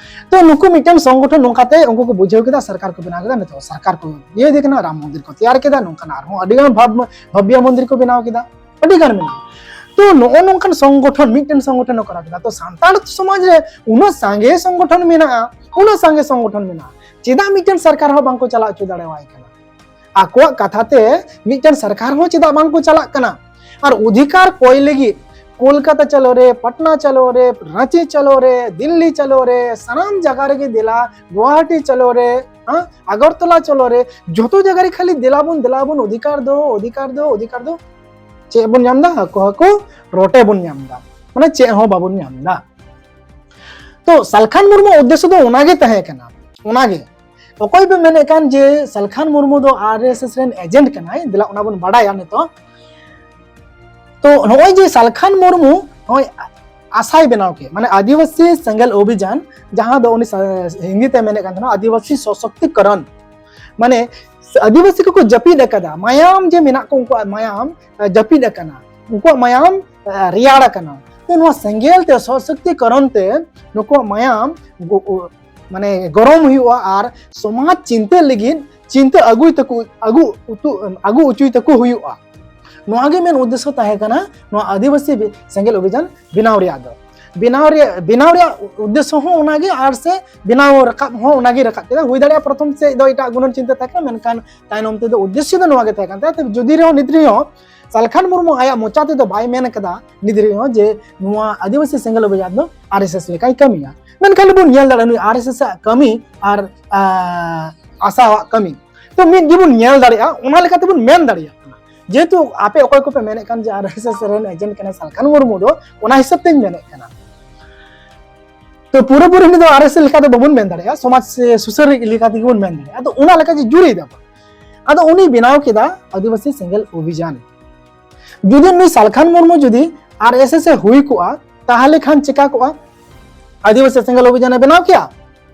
ᱛᱚ ᱱᱩᱠᱩ ᱢᱤᱫᱴᱮᱱ ᱥᱚᱝᱜᱚᱴᱷᱚᱱ ᱱᱚᱝᱠᱟᱛᱮ ᱩᱱᱠᱩ ᱠᱚ ᱵᱩᱡᱷᱟᱹᱣ ᱠᱮᱫᱟ, ᱥᱚᱨᱠᱟᱨ ᱠᱚ ᱵᱮᱱᱟᱣ ᱠᱮᱫᱟ, ᱱᱤᱛᱚᱜ ᱥᱚᱨᱠᱟᱨ ᱠᱚ ᱤᱭᱟᱹ ᱤᱫᱤ ᱠᱟᱱᱟ, ᱨᱟᱢ ᱢᱚᱱᱫᱤᱨ ᱠᱚ ᱛᱮᱭᱟᱨ ᱠᱮᱫᱟ, ᱱᱚᱝᱠᱟᱱᱟᱜ ᱟᱨᱦᱚᱸ ᱟᱹᱰᱤ ᱜᱟᱱ ᱵᱷᱟᱵᱽ-, ᱵᱷᱟᱵᱽᱭᱟ ᱢᱚᱱᱫᱤᱨ ᱠᱚ ᱵᱮᱱᱟᱣ ᱠᱮᱫᱟ, ᱟᱹᱰᱤ ᱜᱟᱱ ᱢᱮᱱᱟᱜᱼᱟ᱾ ᱛᱚ ᱱᱚᱜᱼᱚ ᱱᱚᱝᱠᱟᱱ ᱥᱚᱝᱜᱚᱴᱷᱚᱱ, ᱢᱤᱫᱴᱮᱱ ᱥᱚᱝᱜᱚᱴᱷᱚᱱ ᱠᱚ ᱠᱚᱨᱟᱣ ᱠᱮᱫᱟ᱾ ᱛᱚ ᱥᱟᱱᱛᱟᱲ ᱥᱚᱢᱟᱡᱽ ᱨᱮ ᱩᱱᱟᱹᱜ ᱥᱟᱸᱜᱮ ᱥᱚᱝᱜᱚᱴᱷᱚᱱ ᱢᱮᱱᱟᱜᱼᱟ, ᱩᱱᱟᱹᱜ ᱥᱟᱸᱜᱮ ᱥᱚᱝᱜᱚᱴᱷᱚᱱ ᱢᱮᱱᱟᱜᱼᱟ, ᱪᱮᱫᱟᱜ ᱢᱤᱫᱴᱮᱱ ᱥᱚᱨᱠᱟᱨ ᱦᱚᱸ ᱵᱟᱝᱠᱚ ᱪᱟᱞᱟᱣ ᱦᱚᱪᱚ ᱫᱟᱲᱮᱣᱟᱭ ᱠᱟᱱᱟ? ᱟᱠᱚᱣᱟᱜ ᱠᱟᱛᱷᱟ ᱛᱮ ᱢᱤᱫᱴᱮᱱ ᱥᱚᱨᱠᱟᱨ ᱦᱚᱸ ᱪᱮᱫᱟᱜ ᱵᱟᱝᱠᱚ ᱪᱟᱞᱟᱜ ᱠᱟᱱᱟ? ᱟᱨ ᱚᱫᱷᱤᱠᱟᱨ ᱠᱚᱭ ᱞᱟᱹᱜᱤᱫ ᱠᱳᱞᱠᱟᱛᱟ ᱪᱟᱞᱚ ᱨᱮ, ᱯᱟᱴᱱᱟ ᱪᱟᱞᱚ ᱨᱮ, ᱨᱟᱸᱪᱤ ᱪᱟᱞᱚ ᱨᱮ, ᱫᱤᱞᱞᱤ ᱪᱟᱞᱚ ᱨᱮ, ᱥᱟᱱᱟᱢ ᱡᱟᱭᱜᱟ ᱨᱮᱜᱮ ᱫᱮᱞᱟ, ᱜᱩᱣᱟᱦᱟᱴᱤ ᱪᱟᱞᱚ ᱨᱮ, ᱦᱮᱸ, ᱟᱜᱚᱨᱛᱚᱞᱟ ᱪᱟᱞᱚ ᱨᱮ, ᱡᱚᱛᱚ ᱡᱟᱭᱜᱟ ᱨᱮ ᱠᱷᱟᱹᱞᱤ ᱫᱮᱞᱟ ᱵᱚᱱ, ᱫᱮᱞᱟ ᱵᱚᱱ, ᱚᱫᱷᱤᱠᱟᱨ ᱫᱚ, ᱚᱫᱷᱤᱠᱟᱨ ᱫᱚ, ᱚᱫᱷᱤᱠᱟᱨ ᱫᱚ᱾ ᱪᱮᱫ ᱵᱚᱱ ᱧᱟᱢ ᱮᱫᱟ? ᱦᱟᱹᱠᱩ ᱦᱟᱹᱠᱩ ᱨᱚᱴᱮ ᱵᱚᱱ ᱧᱟᱢ ᱮᱫᱟ, ᱢᱟᱱᱮ ᱪᱮᱫ ᱦᱚᱸ ᱵᱟᱵᱚᱱ ᱧᱟᱢ ᱮᱫᱟ᱾ ᱛᱚ ᱥᱟᱞᱠᱷᱟᱱ ᱢᱩᱨᱢᱩ ᱩᱫᱽᱫᱮᱥᱚ ᱫᱚ ᱚᱱᱟᱜᱮ ᱛᱟᱦᱮᱸ ᱠᱟᱱᱟ, ᱚᱱᱟᱜᱮ᱾ ᱚᱠᱚᱭ ᱯᱮ ᱢᱮᱱᱮᱫ ᱠᱟᱱ ᱡᱮ ᱥᱟᱞᱠᱷᱟᱱ ᱢᱩᱨᱢᱩ ᱫᱚ ᱟᱨ ᱮᱥ ᱮᱥ ᱨᱮᱱ ᱮᱡᱮᱱᱴ ᱠᱟᱱᱟᱭ, ᱫᱮᱞᱟ ᱚᱱᱟ ᱵᱚᱱ ᱵᱟᱰᱟᱭᱟ ᱱᱤᱛᱚᱜ᱾ ᱛᱚ ᱱᱚᱜᱼᱚᱭ ᱡᱮ ᱥᱟᱞᱠᱷᱟᱱ ᱢᱩᱨᱢᱩ ᱱᱚᱜᱼᱚᱭ ᱟᱥᱟᱭ ᱵᱮᱱᱟᱣ ᱠᱮᱫ, ᱢᱟᱱᱮ ᱟᱹᱫᱤᱵᱟᱹᱥᱤ ᱥᱮᱸᱜᱮᱞ ᱚᱵᱷᱤᱡᱟᱱ, ᱡᱟᱦᱟᱸ ᱫᱚ ᱩᱱᱤ ᱥᱟ-, ᱦᱤᱱᱫᱤ ᱛᱮ ᱢᱮᱱᱮᱫ ᱠᱟᱱ ᱛᱟᱦᱮᱱᱟ ᱟᱹᱫᱤᱵᱟᱹᱥᱤ ᱥᱚᱥᱚᱠᱛᱤᱠᱚᱨᱚᱱ, ᱢᱟᱱᱮ ᱟᱹᱫᱤᱵᱟᱹᱥᱤ ᱠᱚᱠᱚ ᱡᱟᱹᱯᱤᱫ ᱟᱠᱟᱫᱟ, ᱢᱟᱭᱟᱢ ᱡᱮ ᱢᱮᱱᱟᱜ ᱠᱚ ᱩᱱᱠᱩᱣᱟᱜ ᱢᱟᱭᱟᱢ ᱟᱸ, ᱡᱟᱹᱯᱤᱫ ᱟᱠᱟᱱᱟ, ᱩᱱᱠᱩᱣᱟᱜ ᱢᱟᱭᱟᱢ ᱟᱸ, ᱨᱮᱭᱟᱲ ᱟᱠᱟᱱᱟ᱾ ᱛᱚ ᱱᱚᱣᱟ ᱥᱮᱸᱜᱮᱞ ᱛᱮ ᱥᱚᱥᱚᱠᱛᱤᱠᱚᱨᱚᱱ ᱛᱮ ᱱᱩᱠᱩᱣᱟᱜ ᱢᱟᱭᱟᱢ ᱜᱚ-, ᱚ-, ᱢᱟᱱᱮ ᱜᱚᱨᱚᱢ ᱦᱩᱭᱩᱜᱼᱟ ᱟᱨ ᱥᱚᱢᱟᱡᱽ ᱪᱤᱱᱛᱟᱹ ᱞᱟᱹᱜᱤᱫ ᱪᱤᱱᱛᱟᱹ ᱟᱹᱜᱩᱭ ᱛᱟᱠᱚ, ᱟᱹᱜᱩ ᱩᱛᱩ, ᱟᱹᱜᱩ ᱚᱪᱚᱭ ᱛᱟᱠᱚ ᱦᱩᱭᱩᱜᱼᱟ᱾ ᱱᱚᱣᱟ ᱜᱮ ᱢᱮᱱ ᱩᱫᱽᱫᱮᱥᱥᱚ ᱛᱟᱦᱮᱸ ᱠᱟᱱᱟ ᱱᱚᱣᱟ ᱟᱹᱫᱤᱵᱟᱹᱥᱤ ᱵᱤ-, ᱥᱮᱸᱜᱮᱞ ᱚᱵᱷᱤᱡᱟᱱ ᱵᱮᱱᱟᱣ ᱨᱮᱭᱟᱜ ᱫᱚ᱾ ᱵᱮᱱᱟᱣ ᱨᱮᱭᱟᱜ, ᱵᱮᱱᱟᱣ ᱨᱮᱭᱟᱜ ᱩᱫᱽᱫᱮᱥᱥᱚ ᱦᱚᱸ ᱚᱱᱟᱜᱮ, ᱟᱨ ᱥᱮ ᱵᱮᱱᱟᱣ ᱨᱟᱠᱟᱵ ᱦᱚᱸ ᱚᱱᱟᱜᱮ ᱨᱟᱠᱟᱵ ᱠᱮᱫᱟ᱾ ᱦᱩᱭ ᱫᱟᱲᱮᱭᱟᱜᱼᱟ ᱯᱨᱚᱛᱷᱚᱢ ᱥᱮᱫ ᱫᱚ ᱮᱴᱟᱜ ᱜᱩᱱᱟᱹᱱ ᱪᱤᱱᱛᱟᱹ ᱛᱟᱦᱮᱸ ᱠᱟᱱᱟ, ᱢᱮᱱᱠᱷᱟᱱ ᱛᱟᱭᱱᱚᱢ ᱛᱮᱫᱚ ᱩᱫᱽᱫᱮᱥᱥᱚ ᱫᱚ ᱱᱚᱣᱟ ᱜᱮ ᱛᱟᱦᱮᱸ ᱠᱟᱱ ᱛᱟᱭᱟ᱾ ᱛᱚᱵᱮ ᱡᱩᱫᱤ ᱨᱮᱦᱚᱸ ᱱᱤᱛ ᱨᱮᱦᱚᱸ ᱥᱟᱞᱠᱷᱟᱱ ᱢᱩᱨᱢᱩ ᱟᱭᱟᱜ ᱢᱚᱪᱟ ᱛᱮᱫᱚ ᱵᱟᱭ ᱢᱮᱱ ᱠᱟᱫᱟ ᱱᱤᱛ ᱨᱮᱦᱚᱸ ᱡᱮ ᱱᱚᱣᱟ ᱟᱹᱫᱤᱵᱟᱹᱥᱤ ᱥᱮᱸᱜᱮᱞ ᱚᱵᱷᱤᱡᱟᱱ ᱫᱚ ᱟᱨ ᱮᱥ ᱮᱥ ᱞᱮᱠᱟᱭ ᱠᱟᱹᱢᱤᱭᱟ, ᱢᱮᱱᱠᱷᱟᱱ ᱵᱚᱱ ᱧᱮᱞ ᱫᱟᱲᱮᱭᱟᱜᱼᱟ ᱱᱩᱭ ᱟᱨ ᱮᱥ ᱮᱥ ᱟᱜ ᱠᱟᱹᱢᱤ ᱟᱨ, ᱟᱸ, ᱟᱥᱟᱣᱟᱜ ᱠᱟᱹᱢᱤ᱾ ᱛᱚ ᱢᱤᱫ ᱜᱮᱵᱚᱱ ᱧᱮᱞ ᱫᱟᱲᱮᱭᱟᱜᱼᱟ, ᱚᱱᱟ ᱞᱮᱠᱟ ᱛᱮᱵᱚᱱ ᱢᱮᱱ ᱫᱟᱲᱮᱭᱟᱜ ᱠᱟᱱᱟ᱾ ᱡᱮᱦᱮᱛᱩ ᱟᱯᱮ ᱚᱠᱚᱭ ᱠᱚᱯᱮ ᱢᱮᱱᱮᱫ ᱠᱟᱱ ᱡᱮ ᱟᱨ ᱮᱥ ᱮᱥ ᱨᱮᱱ ᱮᱡᱮᱱᱴ ᱠᱟᱱᱟᱭ ᱥᱟᱞᱠᱷᱟᱱ ᱢᱩᱨᱢᱩ, ᱫᱚ ᱚᱱᱟ ᱦᱤᱥᱟᱹᱵ ᱛᱮᱧ ᱢᱮᱱᱮᱫ ᱠᱟᱱᱟ᱾ ᱛᱚ ᱯᱩᱨᱟᱹᱯᱩᱨᱤ ᱩᱱᱤ ᱫᱚ ᱟᱨ ᱮᱥ ᱮᱥ ᱞᱮᱠᱟ ᱫᱚ ᱵᱟᱵᱚᱱ ᱢᱮᱱ ᱫᱟᱲᱮᱭᱟᱜᱼᱟ, ᱥᱚᱢᱟᱡᱽ ᱥᱮ ᱥᱩᱥᱟᱹᱨᱤᱡ ᱞᱮᱠᱟ ᱛᱮᱜᱮ ᱵᱚᱱ ᱢᱮᱱ ᱫᱟᱲᱮᱭᱟᱜᱼᱟ᱾ ᱟᱫᱚ ᱚᱱᱟ ᱞᱮᱠᱟ ᱡᱮ ᱡᱩᱨᱤᱭ ᱫᱟᱵᱚᱱ᱾ ᱟᱫᱚ ᱩᱱᱤ ᱵᱮᱱᱟᱣ ᱠᱮᱫᱟ ᱟᱹᱫᱤᱵᱟᱹᱥᱤ ᱥᱮᱸᱜᱮᱞ ᱚᱵᱷᱤᱡᱟᱱ᱾ ᱡᱩᱫᱤ ᱱᱩᱭ ᱥᱟᱞᱠᱷᱟᱱ ᱢᱩᱨᱢᱩ ᱡᱩᱫᱤ ᱟᱨ ᱮᱥ ᱮᱥ ᱮ ᱦᱩᱭ ᱠᱚᱜᱼᱟ, ᱛᱟᱦᱚᱞᱮ ᱠᱷᱟᱱ ᱪᱮᱠᱟ ᱠᱚᱜᱼᱟ? ᱟᱹᱫᱤᱵᱟᱹᱥᱤ ᱥᱮᱸᱜᱮᱞ ᱚᱵᱷᱤᱡᱟᱱ ᱮ ᱵᱮᱱᱟᱣ ᱠᱮᱭᱟ?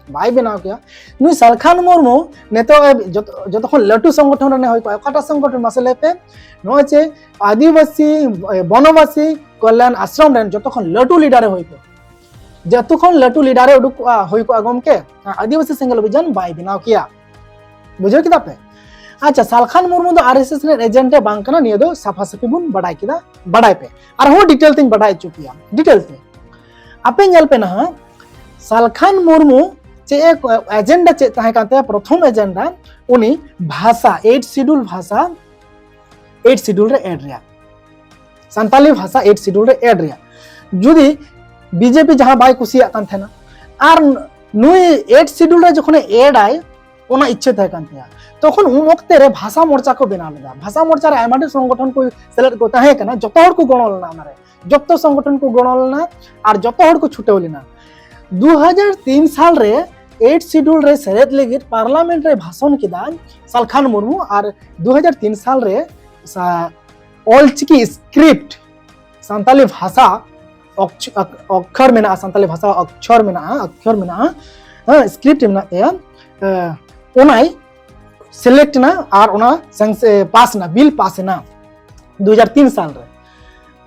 ᱵᱟᱭ ᱵᱮᱱᱟᱣ ᱠᱮᱭᱟ᱾ ᱱᱩᱭ ᱥᱟᱞᱠᱷᱟᱱ ᱢᱩᱨᱢᱩ ᱱᱤᱛᱚᱜ ᱮ ᱡᱚᱛᱚ, ᱡᱚᱛᱚ ᱠᱷᱚᱱ ᱞᱟᱹᱴᱩ ᱥᱚᱝᱜᱚᱴᱷᱚᱱ ᱨᱮᱱ ᱦᱩᱭ ᱠᱚᱜᱼᱟ᱾ ᱚᱠᱟᱴᱟᱜ ᱥᱚᱝᱜᱚᱴᱷᱚᱱ ᱢᱟᱥᱮ ᱞᱟᱹᱭ ᱯᱮ? ᱱᱚᱜᱼᱚᱭ ᱡᱮ ᱟᱹᱫᱤᱵᱟᱹᱥᱤ, ᱮ, ᱵᱚᱱᱚᱵᱟᱥᱤ ᱠᱚᱞᱭᱟᱱ ᱟᱥᱨᱚᱢ ᱨᱮᱱ ᱡᱚᱛᱚ ᱠᱷᱚᱱ ᱞᱟᱹᱴᱩ ᱞᱤᱰᱟᱨ ᱮ ᱦᱩᱭ ᱠᱚᱜᱼᱟ᱾ ᱡᱚᱛᱚ ᱠᱷᱚᱱ ᱞᱟᱹᱴᱩ ᱞᱤᱰᱟᱨ ᱮ ᱩᱰᱩᱠ ᱠᱚᱜᱼᱟ, ᱦᱩᱭ ᱠᱚᱜᱼᱟ ᱜᱚᱢᱠᱮ, ᱟᱹᱫᱤᱵᱟᱹᱥᱤ ᱥᱮᱸᱜᱮᱞ ᱚᱵᱷᱤᱡᱟᱱ ᱵᱟᱭ ᱵᱮᱱᱟᱣ ᱠᱮᱭᱟ᱾ ᱵᱩᱡᱷᱟᱹᱣ ᱠᱮᱫᱟ ᱯᱮ? ᱟᱪᱪᱷᱟ, ᱥᱟᱞᱠᱷᱟᱱ ᱢᱩᱨᱢᱩ ᱫᱚ ᱟᱨ ᱮᱥ ᱮᱥ ᱨᱮᱱ ᱮᱡᱮᱱᱴ ᱮ ᱵᱟᱝ ᱠᱟᱱᱟ, ᱱᱤᱭᱟᱹ ᱫᱚ ᱥᱟᱯᱷᱟ ᱥᱟᱹᱯᱷᱤ ᱵᱚᱱ ᱵᱟᱰᱟᱭ ᱠᱮᱫᱟ, ᱵᱟᱰᱟᱭ ᱯᱮ᱾ ᱟᱨᱦᱚᱸ ᱰᱤᱴᱮᱞ ᱛᱤᱧ ᱵᱟᱰᱟᱭ ᱦᱚᱪᱚ ᱯᱮᱭᱟ, ᱰᱤᱴᱮᱞ ᱛᱮ᱾ ᱟᱯᱮ ᱧᱮᱞ ᱯᱮ ᱱᱟᱦᱟᱜ, ᱥᱟᱞᱠᱷᱟᱱ ᱢᱩᱨᱢᱩ ᱪᱮᱫ ᱮ, ᱮᱡᱮᱱᱰᱟ ᱪᱮᱫ ᱛᱟᱦᱮᱸ ᱠᱟᱱ ᱛᱟᱭᱟ? ᱯᱨᱚᱛᱷᱚᱢ ᱮᱡᱮᱱᱰᱟ ᱩᱱᱤ ᱵᱷᱟᱥᱟ, ᱮᱭᱤᱴ ᱥᱤᱰᱩᱞ ᱵᱷᱟᱥᱟ ᱮᱭᱤᱴ ᱥᱤᱰᱩᱞ ᱨᱮ ᱮᱰ ᱨᱮᱭᱟᱜ, ᱥᱟᱱᱛᱟᱞᱤ ᱵᱷᱟᱥᱟ ᱮᱭᱤᱴ ᱥᱤᱰᱩᱞ ᱨᱮ ᱮᱰ ᱨᱮᱭᱟᱜ᱾ ᱡᱩᱫᱤ ᱵᱤᱡᱮᱯᱤ ᱡᱟᱦᱟᱸ ᱵᱟᱭ ᱠᱩᱥᱤᱭᱟᱜ ᱠᱟᱱ ᱛᱟᱦᱮᱱᱟ, ᱟᱨ ᱱᱩᱭ ᱮᱭᱤᱴ ᱥᱤᱰᱩᱞ ᱨᱮ ᱡᱚᱠᱷᱚᱱᱮ ᱮᱰ ᱟᱭ, ᱚᱱᱟ ᱤᱪᱪᱷᱟᱹ ᱛᱟᱦᱮᱸ ᱠᱟᱱ ᱛᱟᱭᱟ, ᱛᱚᱠᱷᱚᱱ ᱩᱱ ᱚᱠᱛᱮ ᱨᱮ ᱵᱷᱟᱥᱟ ᱢᱚᱨᱪᱟ ᱠᱚ ᱵᱮᱱᱟᱣ ᱞᱮᱫᱟ᱾ ᱵᱷᱟᱥᱟ ᱢᱚᱨᱪᱟ ᱨᱮ ᱟᱭᱢᱟ ᱰᱷᱮᱨ ᱥᱚᱝᱜᱚᱴᱷᱚᱱ ᱠᱚ ᱥᱮᱞᱮᱫ ᱠᱚ ᱛᱟᱦᱮᱸ ᱠᱟᱱᱟ, ᱡᱚᱛᱚ ᱦᱚᱲ ᱠᱚ ᱜᱚᱲᱚ ᱞᱮᱱᱟ ᱚᱱᱟᱨᱮ, ᱡᱚᱛᱚ ᱥᱚᱝᱜᱚᱴᱷᱚᱱ ᱠᱚ ᱜᱚᱲᱚ ᱞᱮᱱᱟ ᱟᱨ ᱡᱚᱛᱚ ᱦᱚᱲ ᱠᱚ ᱪᱷᱩᱴᱟᱹᱣ ᱞᱮᱱᱟ᱾ ᱫᱩ ᱦᱟᱡᱟᱨ ᱛᱤᱱ ᱥᱟᱞ ᱨᱮ ᱮᱭᱤᱴ ᱥᱤᱰᱩᱞ ᱨᱮ ᱥᱮᱞᱮᱫ ᱞᱟᱹᱜᱤᱫ ᱯᱟᱨᱞᱟᱢᱮᱱᱴ ᱨᱮ ᱵᱷᱟᱥᱚᱱ ᱠᱮᱫᱟ ᱥᱟᱞᱠᱷᱟᱱ ᱢᱩᱨᱢᱩ, ᱟᱨ ᱫᱩ ᱦᱟᱡᱟᱨ ᱛᱤᱱ ᱥᱟᱞ ᱨᱮ ᱥᱟ-, ᱚᱞᱪᱤᱠᱤ ᱥᱠᱨᱤᱯᱴ, ᱥᱟᱱᱛᱟᱞᱤ ᱵᱷᱟᱥᱟ ᱚᱠᱪ- ᱚᱠ- ᱚᱠᱠᱷᱚᱨ ᱢᱮᱱᱟᱜᱼᱟ, ᱥᱟᱱᱛᱟᱞᱤ ᱵᱷᱟᱥᱟ ᱚᱠᱪᱷᱚᱨ ᱢᱮᱱᱟᱜᱼᱟ, ᱚᱠᱠᱷᱚᱨ ᱢᱮᱱᱟᱜᱼᱟ, ᱦᱮᱸ, ᱥᱠᱨᱤᱯᱴ ᱢᱮᱱᱟᱜ ᱛᱟᱭᱟ, ᱮ, ᱚᱱᱟᱭ ᱥᱤᱞᱮᱠᱴ ᱮᱱᱟ ᱟᱨ ᱚᱱᱟ ᱯᱟᱥ ᱮᱱᱟ, ᱵᱤᱞ ᱯᱟᱥ ᱮᱱᱟ ᱫᱩ ᱦᱟᱡᱟᱨ ᱛᱤᱱ ᱥᱟᱞ ᱨᱮ᱾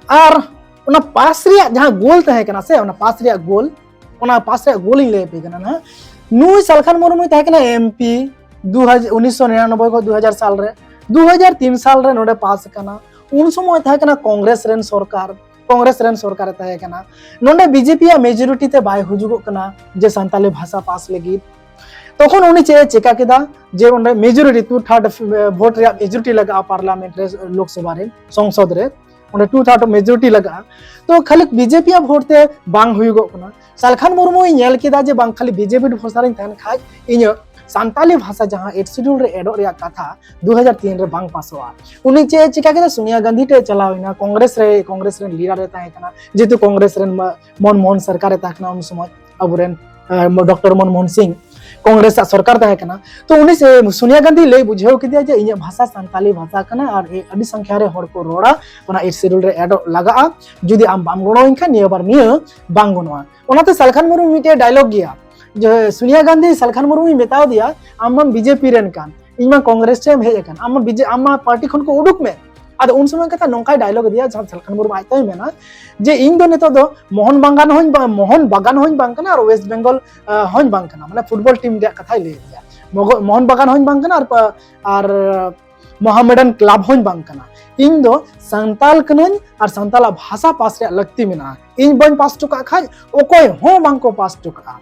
ᱟᱨ ᱚᱱᱟ ᱯᱟᱥ ᱨᱮᱭᱟᱜ ᱡᱟᱦᱟᱸ ᱜᱳᱞ ᱛᱟᱦᱮᱸ ᱠᱟᱱᱟ ᱥᱮ, ᱚᱱᱟ ᱯᱟᱥ ᱨᱮᱭᱟᱜ ᱜᱳᱞ, ᱚᱱᱟ ᱯᱟᱥ ᱨᱮᱭᱟᱜ ᱜᱳᱞ ᱤᱧ ᱞᱟᱹᱭ ᱟᱯᱮ ᱠᱟᱱᱟ ᱱᱟᱦᱟᱜ᱾ ᱱᱩᱭ ᱥᱟᱞᱠᱷᱟᱱ ᱢᱩᱨᱢᱩᱭ ᱛᱟᱦᱮᱸ ᱠᱟᱱᱟ ᱮᱢᱯᱤ ᱫᱩ ᱦᱟᱡᱟᱨ, ᱩᱱᱤᱥᱥᱚ ᱱᱤᱨᱟᱱᱚᱵᱵᱳᱭ ᱠᱷᱚᱱ ᱫᱩ ᱦᱟᱡᱟᱨ ᱥᱟᱞ ᱨᱮ, ᱫᱩ ᱦᱟᱡᱟᱨ ᱛᱤᱱ ᱥᱟᱞ ᱨᱮ ᱱᱚᱰᱮ ᱯᱟᱥ ᱟᱠᱟᱱᱟ᱾ ᱩᱱ ᱥᱚᱢᱚᱭ ᱛᱟᱦᱮᱸ ᱠᱟᱱᱟ ᱠᱚᱝᱜᱨᱮᱥ ᱨᱮᱱ ᱥᱚᱨᱠᱟᱨ, ᱠᱚᱝᱜᱨᱮᱥ ᱨᱮᱱ ᱥᱚᱨᱠᱟᱨᱮ ᱛᱟᱦᱮᱸ ᱠᱟᱱᱟ᱾ ᱱᱚᱰᱮ ᱵᱤᱡᱮᱯᱤ ᱭᱟᱜ ᱢᱮᱡᱚᱨᱤᱴᱤ ᱛᱮ ᱵᱟᱭ ᱦᱩᱡᱩᱜᱚᱜ ᱠᱟᱱᱟ ᱡᱮ ᱥᱟᱱᱛᱟᱞᱤ ᱵᱷᱟᱥᱟ ᱯᱟᱥ ᱞᱟᱹᱜᱤᱫ᱾ ᱛᱚᱠᱷᱚᱱ ᱩᱱᱤ ᱪᱮᱫ ᱮ ᱪᱮᱠᱟ ᱠᱮᱫᱟ? ᱡᱮ ᱚᱸᱰᱮ ᱢᱮᱡᱚᱨᱤᱴᱤ, ᱴᱩ ᱛᱷᱟᱨᱰ ᱵᱷᱳᱴ ᱨᱮᱭᱟᱜ ᱢᱮᱡᱚᱨᱤᱴᱤ ᱞᱟᱜᱟᱜᱼᱟ ᱯᱟᱨᱞᱟᱢᱮᱱᱴ ᱨᱮ, ᱞᱳᱠᱥᱚᱵᱷᱟ ᱨᱮ, ᱥᱚᱝᱥᱚᱫ ᱨᱮ, ᱚᱸᱰᱮ ᱴᱩ ᱛᱷᱟᱨᱰ ᱢᱮᱡᱚᱨᱤᱴᱤ ᱞᱟᱜᱟᱜᱼᱟ᱾ ᱛᱚ ᱠᱷᱟᱹᱞᱤ ᱵᱤᱡᱮᱯᱤ ᱭᱟᱜ ᱵᱷᱳᱴ ᱛᱮ ᱵᱟᱝ ᱦᱩᱭᱩᱜᱚᱜ ᱠᱟᱱᱟ᱾ ᱥᱟᱞᱠᱷᱟᱱ ᱢᱩᱨᱢᱩᱭ ᱧᱮᱞ ᱠᱮᱫᱟ ᱡᱮ ᱵᱟᱝ, ᱠᱷᱟᱹᱞᱤ ᱵᱤᱡᱮᱯᱤ ᱵᱷᱚᱨᱥᱟ ᱨᱤᱧ ᱛᱟᱦᱮᱱ ᱠᱷᱟᱡ ᱤᱧᱟᱹᱜ ᱥᱟᱱᱛᱟᱞᱤ ᱵᱷᱟᱥᱟ ᱡᱟᱦᱟᱸ ᱮᱭᱤᱴ ᱥᱤᱰᱩᱞ ᱨᱮ ᱮᱰᱚᱜ ᱨᱮᱭᱟᱜ ᱠᱟᱛᱷᱟ ᱫᱩ ᱦᱟᱡᱟᱨ ᱛᱤᱱ ᱨᱮ ᱵᱟᱝ ᱯᱟᱥᱚᱜᱼᱟ᱾ ᱩᱱᱤ ᱪᱮᱫ ᱮ ᱪᱤᱠᱟ ᱠᱮᱫᱟ? ᱥᱳᱱᱤᱭᱟ ᱜᱟᱱᱫᱷᱤ ᱴᱷᱮᱱ ᱪᱟᱞᱟᱣ ᱮᱱᱟ, ᱠᱚᱝᱜᱨᱮᱥ ᱨᱮ, ᱠᱚᱝᱜᱨᱮᱥ ᱨᱮᱱ ᱞᱤᱰᱟᱨ ᱮ ᱛᱟᱦᱮᱸ ᱠᱟᱱᱟ, ᱡᱮᱦᱮᱛᱩ ᱠᱚᱝᱜᱨᱮᱥ ᱨᱮᱱ ᱢᱟ-, ᱢᱚᱱᱢᱳᱦᱚᱱ ᱥᱚᱨᱠᱟᱨ ᱮ ᱛᱟᱦᱮᱸ ᱠᱟᱱᱟ ᱩᱱ ᱥᱚᱢᱚᱭ, ᱟᱵᱚᱨᱮᱱ, ᱟᱸ, ᱰᱚᱠᱴᱚᱨ ᱢᱚᱱᱢᱳᱦᱚᱱ ᱥᱤᱝ, ᱠᱚᱝᱜᱨᱮᱥ ᱟᱜ ᱥᱚᱨᱠᱟᱨ ᱛᱟᱦᱮᱸ ᱠᱟᱱᱟ᱾ ᱛᱚ ᱩᱱᱤ ᱥᱮ ᱥᱳᱱᱤᱭᱟ ᱜᱟᱱᱫᱷᱤ ᱞᱟᱹᱭ ᱵᱩᱡᱷᱟᱹᱣ ᱠᱮᱫᱮᱭᱟ ᱡᱮ ᱤᱧᱟᱹᱜ ᱵᱷᱟᱥᱟ ᱥᱟᱱᱛᱟᱞᱤ ᱵᱷᱟᱥᱟ ᱠᱟᱱᱟ ᱟᱨ ᱮ-, ᱟᱹᱰᱤ ᱥᱚᱝᱠᱷᱟ ᱨᱮ ᱦᱚᱲ ᱠᱚ ᱨᱚᱲᱟ, ᱚᱱᱟ ᱮᱭᱤᱴ ᱥᱤᱰᱩᱞ ᱨᱮ ᱮᱰᱚᱜ ᱞᱟᱜᱟᱜᱼᱟ, ᱡᱩᱫᱤ ᱟᱢ ᱵᱟᱢ ᱜᱚᱲᱚᱣᱟᱹᱧ ᱠᱷᱟᱱ ᱱᱤᱭᱟᱹ ᱵᱟᱨ ᱱᱤᱭᱟᱹ ᱵᱟᱝ ᱜᱟᱱᱚᱜᱼᱟ᱾ ᱚᱱᱟᱛᱮ ᱥᱟᱞᱠᱷᱟᱱ ᱢᱩᱨᱢᱩ ᱢᱤᱫᱴᱮᱡ ᱰᱟᱭᱞᱚᱜ ᱜᱮᱭᱟ, ᱡᱮ ᱥᱳᱱᱤᱭᱟ ᱜᱟᱱᱫᱷᱤ ᱥᱟᱞᱠᱷᱟᱱ ᱢᱩᱨᱢᱩᱭ ᱢᱮᱛᱟᱣ ᱫᱮᱭᱟ, "ᱟᱢ ᱢᱟᱢ ᱵᱤᱡᱮᱯᱤ ᱨᱮᱱ ᱠᱟᱱ, ᱤᱧ ᱢᱟ ᱠᱚᱝᱜᱨᱮᱥ ᱴᱷᱮᱱ ᱮᱢ ᱦᱮᱡ ᱟᱠᱟᱱ, ᱟᱢ ᱢᱟ ᱵᱤᱡᱮ-, ᱟᱢ ᱢᱟ ᱯᱟᱨᱴᱤ ᱠᱷᱚᱱ ᱠᱚ ᱩᱰᱩᱠ ᱢᱮ᱾" ᱟᱫᱚ ᱩᱱ ᱥᱚᱢᱚᱭ ᱠᱟᱛᱷᱟ ᱱᱚᱝᱠᱟᱭ ᱰᱟᱭᱞᱚᱜ ᱟᱫᱮᱭᱟ, ᱡᱟᱦᱟᱸ ᱥᱟᱞᱠᱷᱟᱱ ᱢᱩᱨᱢᱩ ᱟᱡ ᱛᱮᱭ ᱢᱮᱱᱟ ᱡᱮ, "ᱤᱧ ᱫᱚ ᱱᱤᱛᱚᱜ ᱫᱚ ᱢᱳᱦᱚᱱ ᱵᱟᱜᱟᱱ ᱦᱚᱸᱧ ᱵᱟ-, ᱢᱳᱦᱚᱱ ᱵᱟᱜᱟᱱ ᱦᱚᱸᱧ ᱵᱟᱝ ᱠᱟᱱᱟ ᱟᱨ ᱳᱭᱮᱥᱴ ᱵᱮᱝᱜᱚᱞ, ᱟᱸ, ᱦᱚᱸᱧ ᱵᱟᱝ ᱠᱟᱱᱟ", ᱢᱟᱱᱮ ᱯᱷᱩᱴᱵᱚᱞ ᱴᱤᱢ ᱨᱮᱭᱟᱜ ᱠᱟᱛᱷᱟᱭ ᱞᱟᱹᱭ ᱟᱫᱮᱭᱟ᱾ ᱢᱚᱜᱚ-, ᱢᱳᱦᱚᱱ ᱵᱟᱜᱟᱱ ᱦᱚᱸᱧ ᱵᱟᱝ ᱠᱟᱱᱟ ᱟᱨ ᱯᱟ-, ᱟᱨ ᱢᱚᱦᱟᱢᱮᱰᱟᱱ ᱠᱞᱟᱵᱽ ᱦᱚᱸᱧ ᱵᱟᱝ ᱠᱟᱱᱟ᱾ ᱤᱧ ᱫᱚ ᱥᱟᱱᱛᱟᱞ ᱠᱟᱹᱱᱟᱹᱧ ᱟᱨ ᱥᱟᱱᱛᱟᱞᱟᱜ ᱵᱷᱟᱥᱟ ᱯᱟᱥ ᱨᱮᱭᱟᱜ ᱞᱟᱹᱠᱛᱤ ᱢᱮᱱᱟᱜᱼᱟ᱾ ᱤᱧ ᱵᱟᱹᱧ ᱯᱟᱥ ᱦᱚᱴᱚ ᱠᱟᱜ ᱠᱷᱟᱡ ᱚᱠᱚᱭ ᱦᱚᱸ ᱵᱟᱝ ᱠᱚ ᱯᱟᱥ ᱦᱚᱴᱚ ᱠᱟᱜᱼᱟ᱾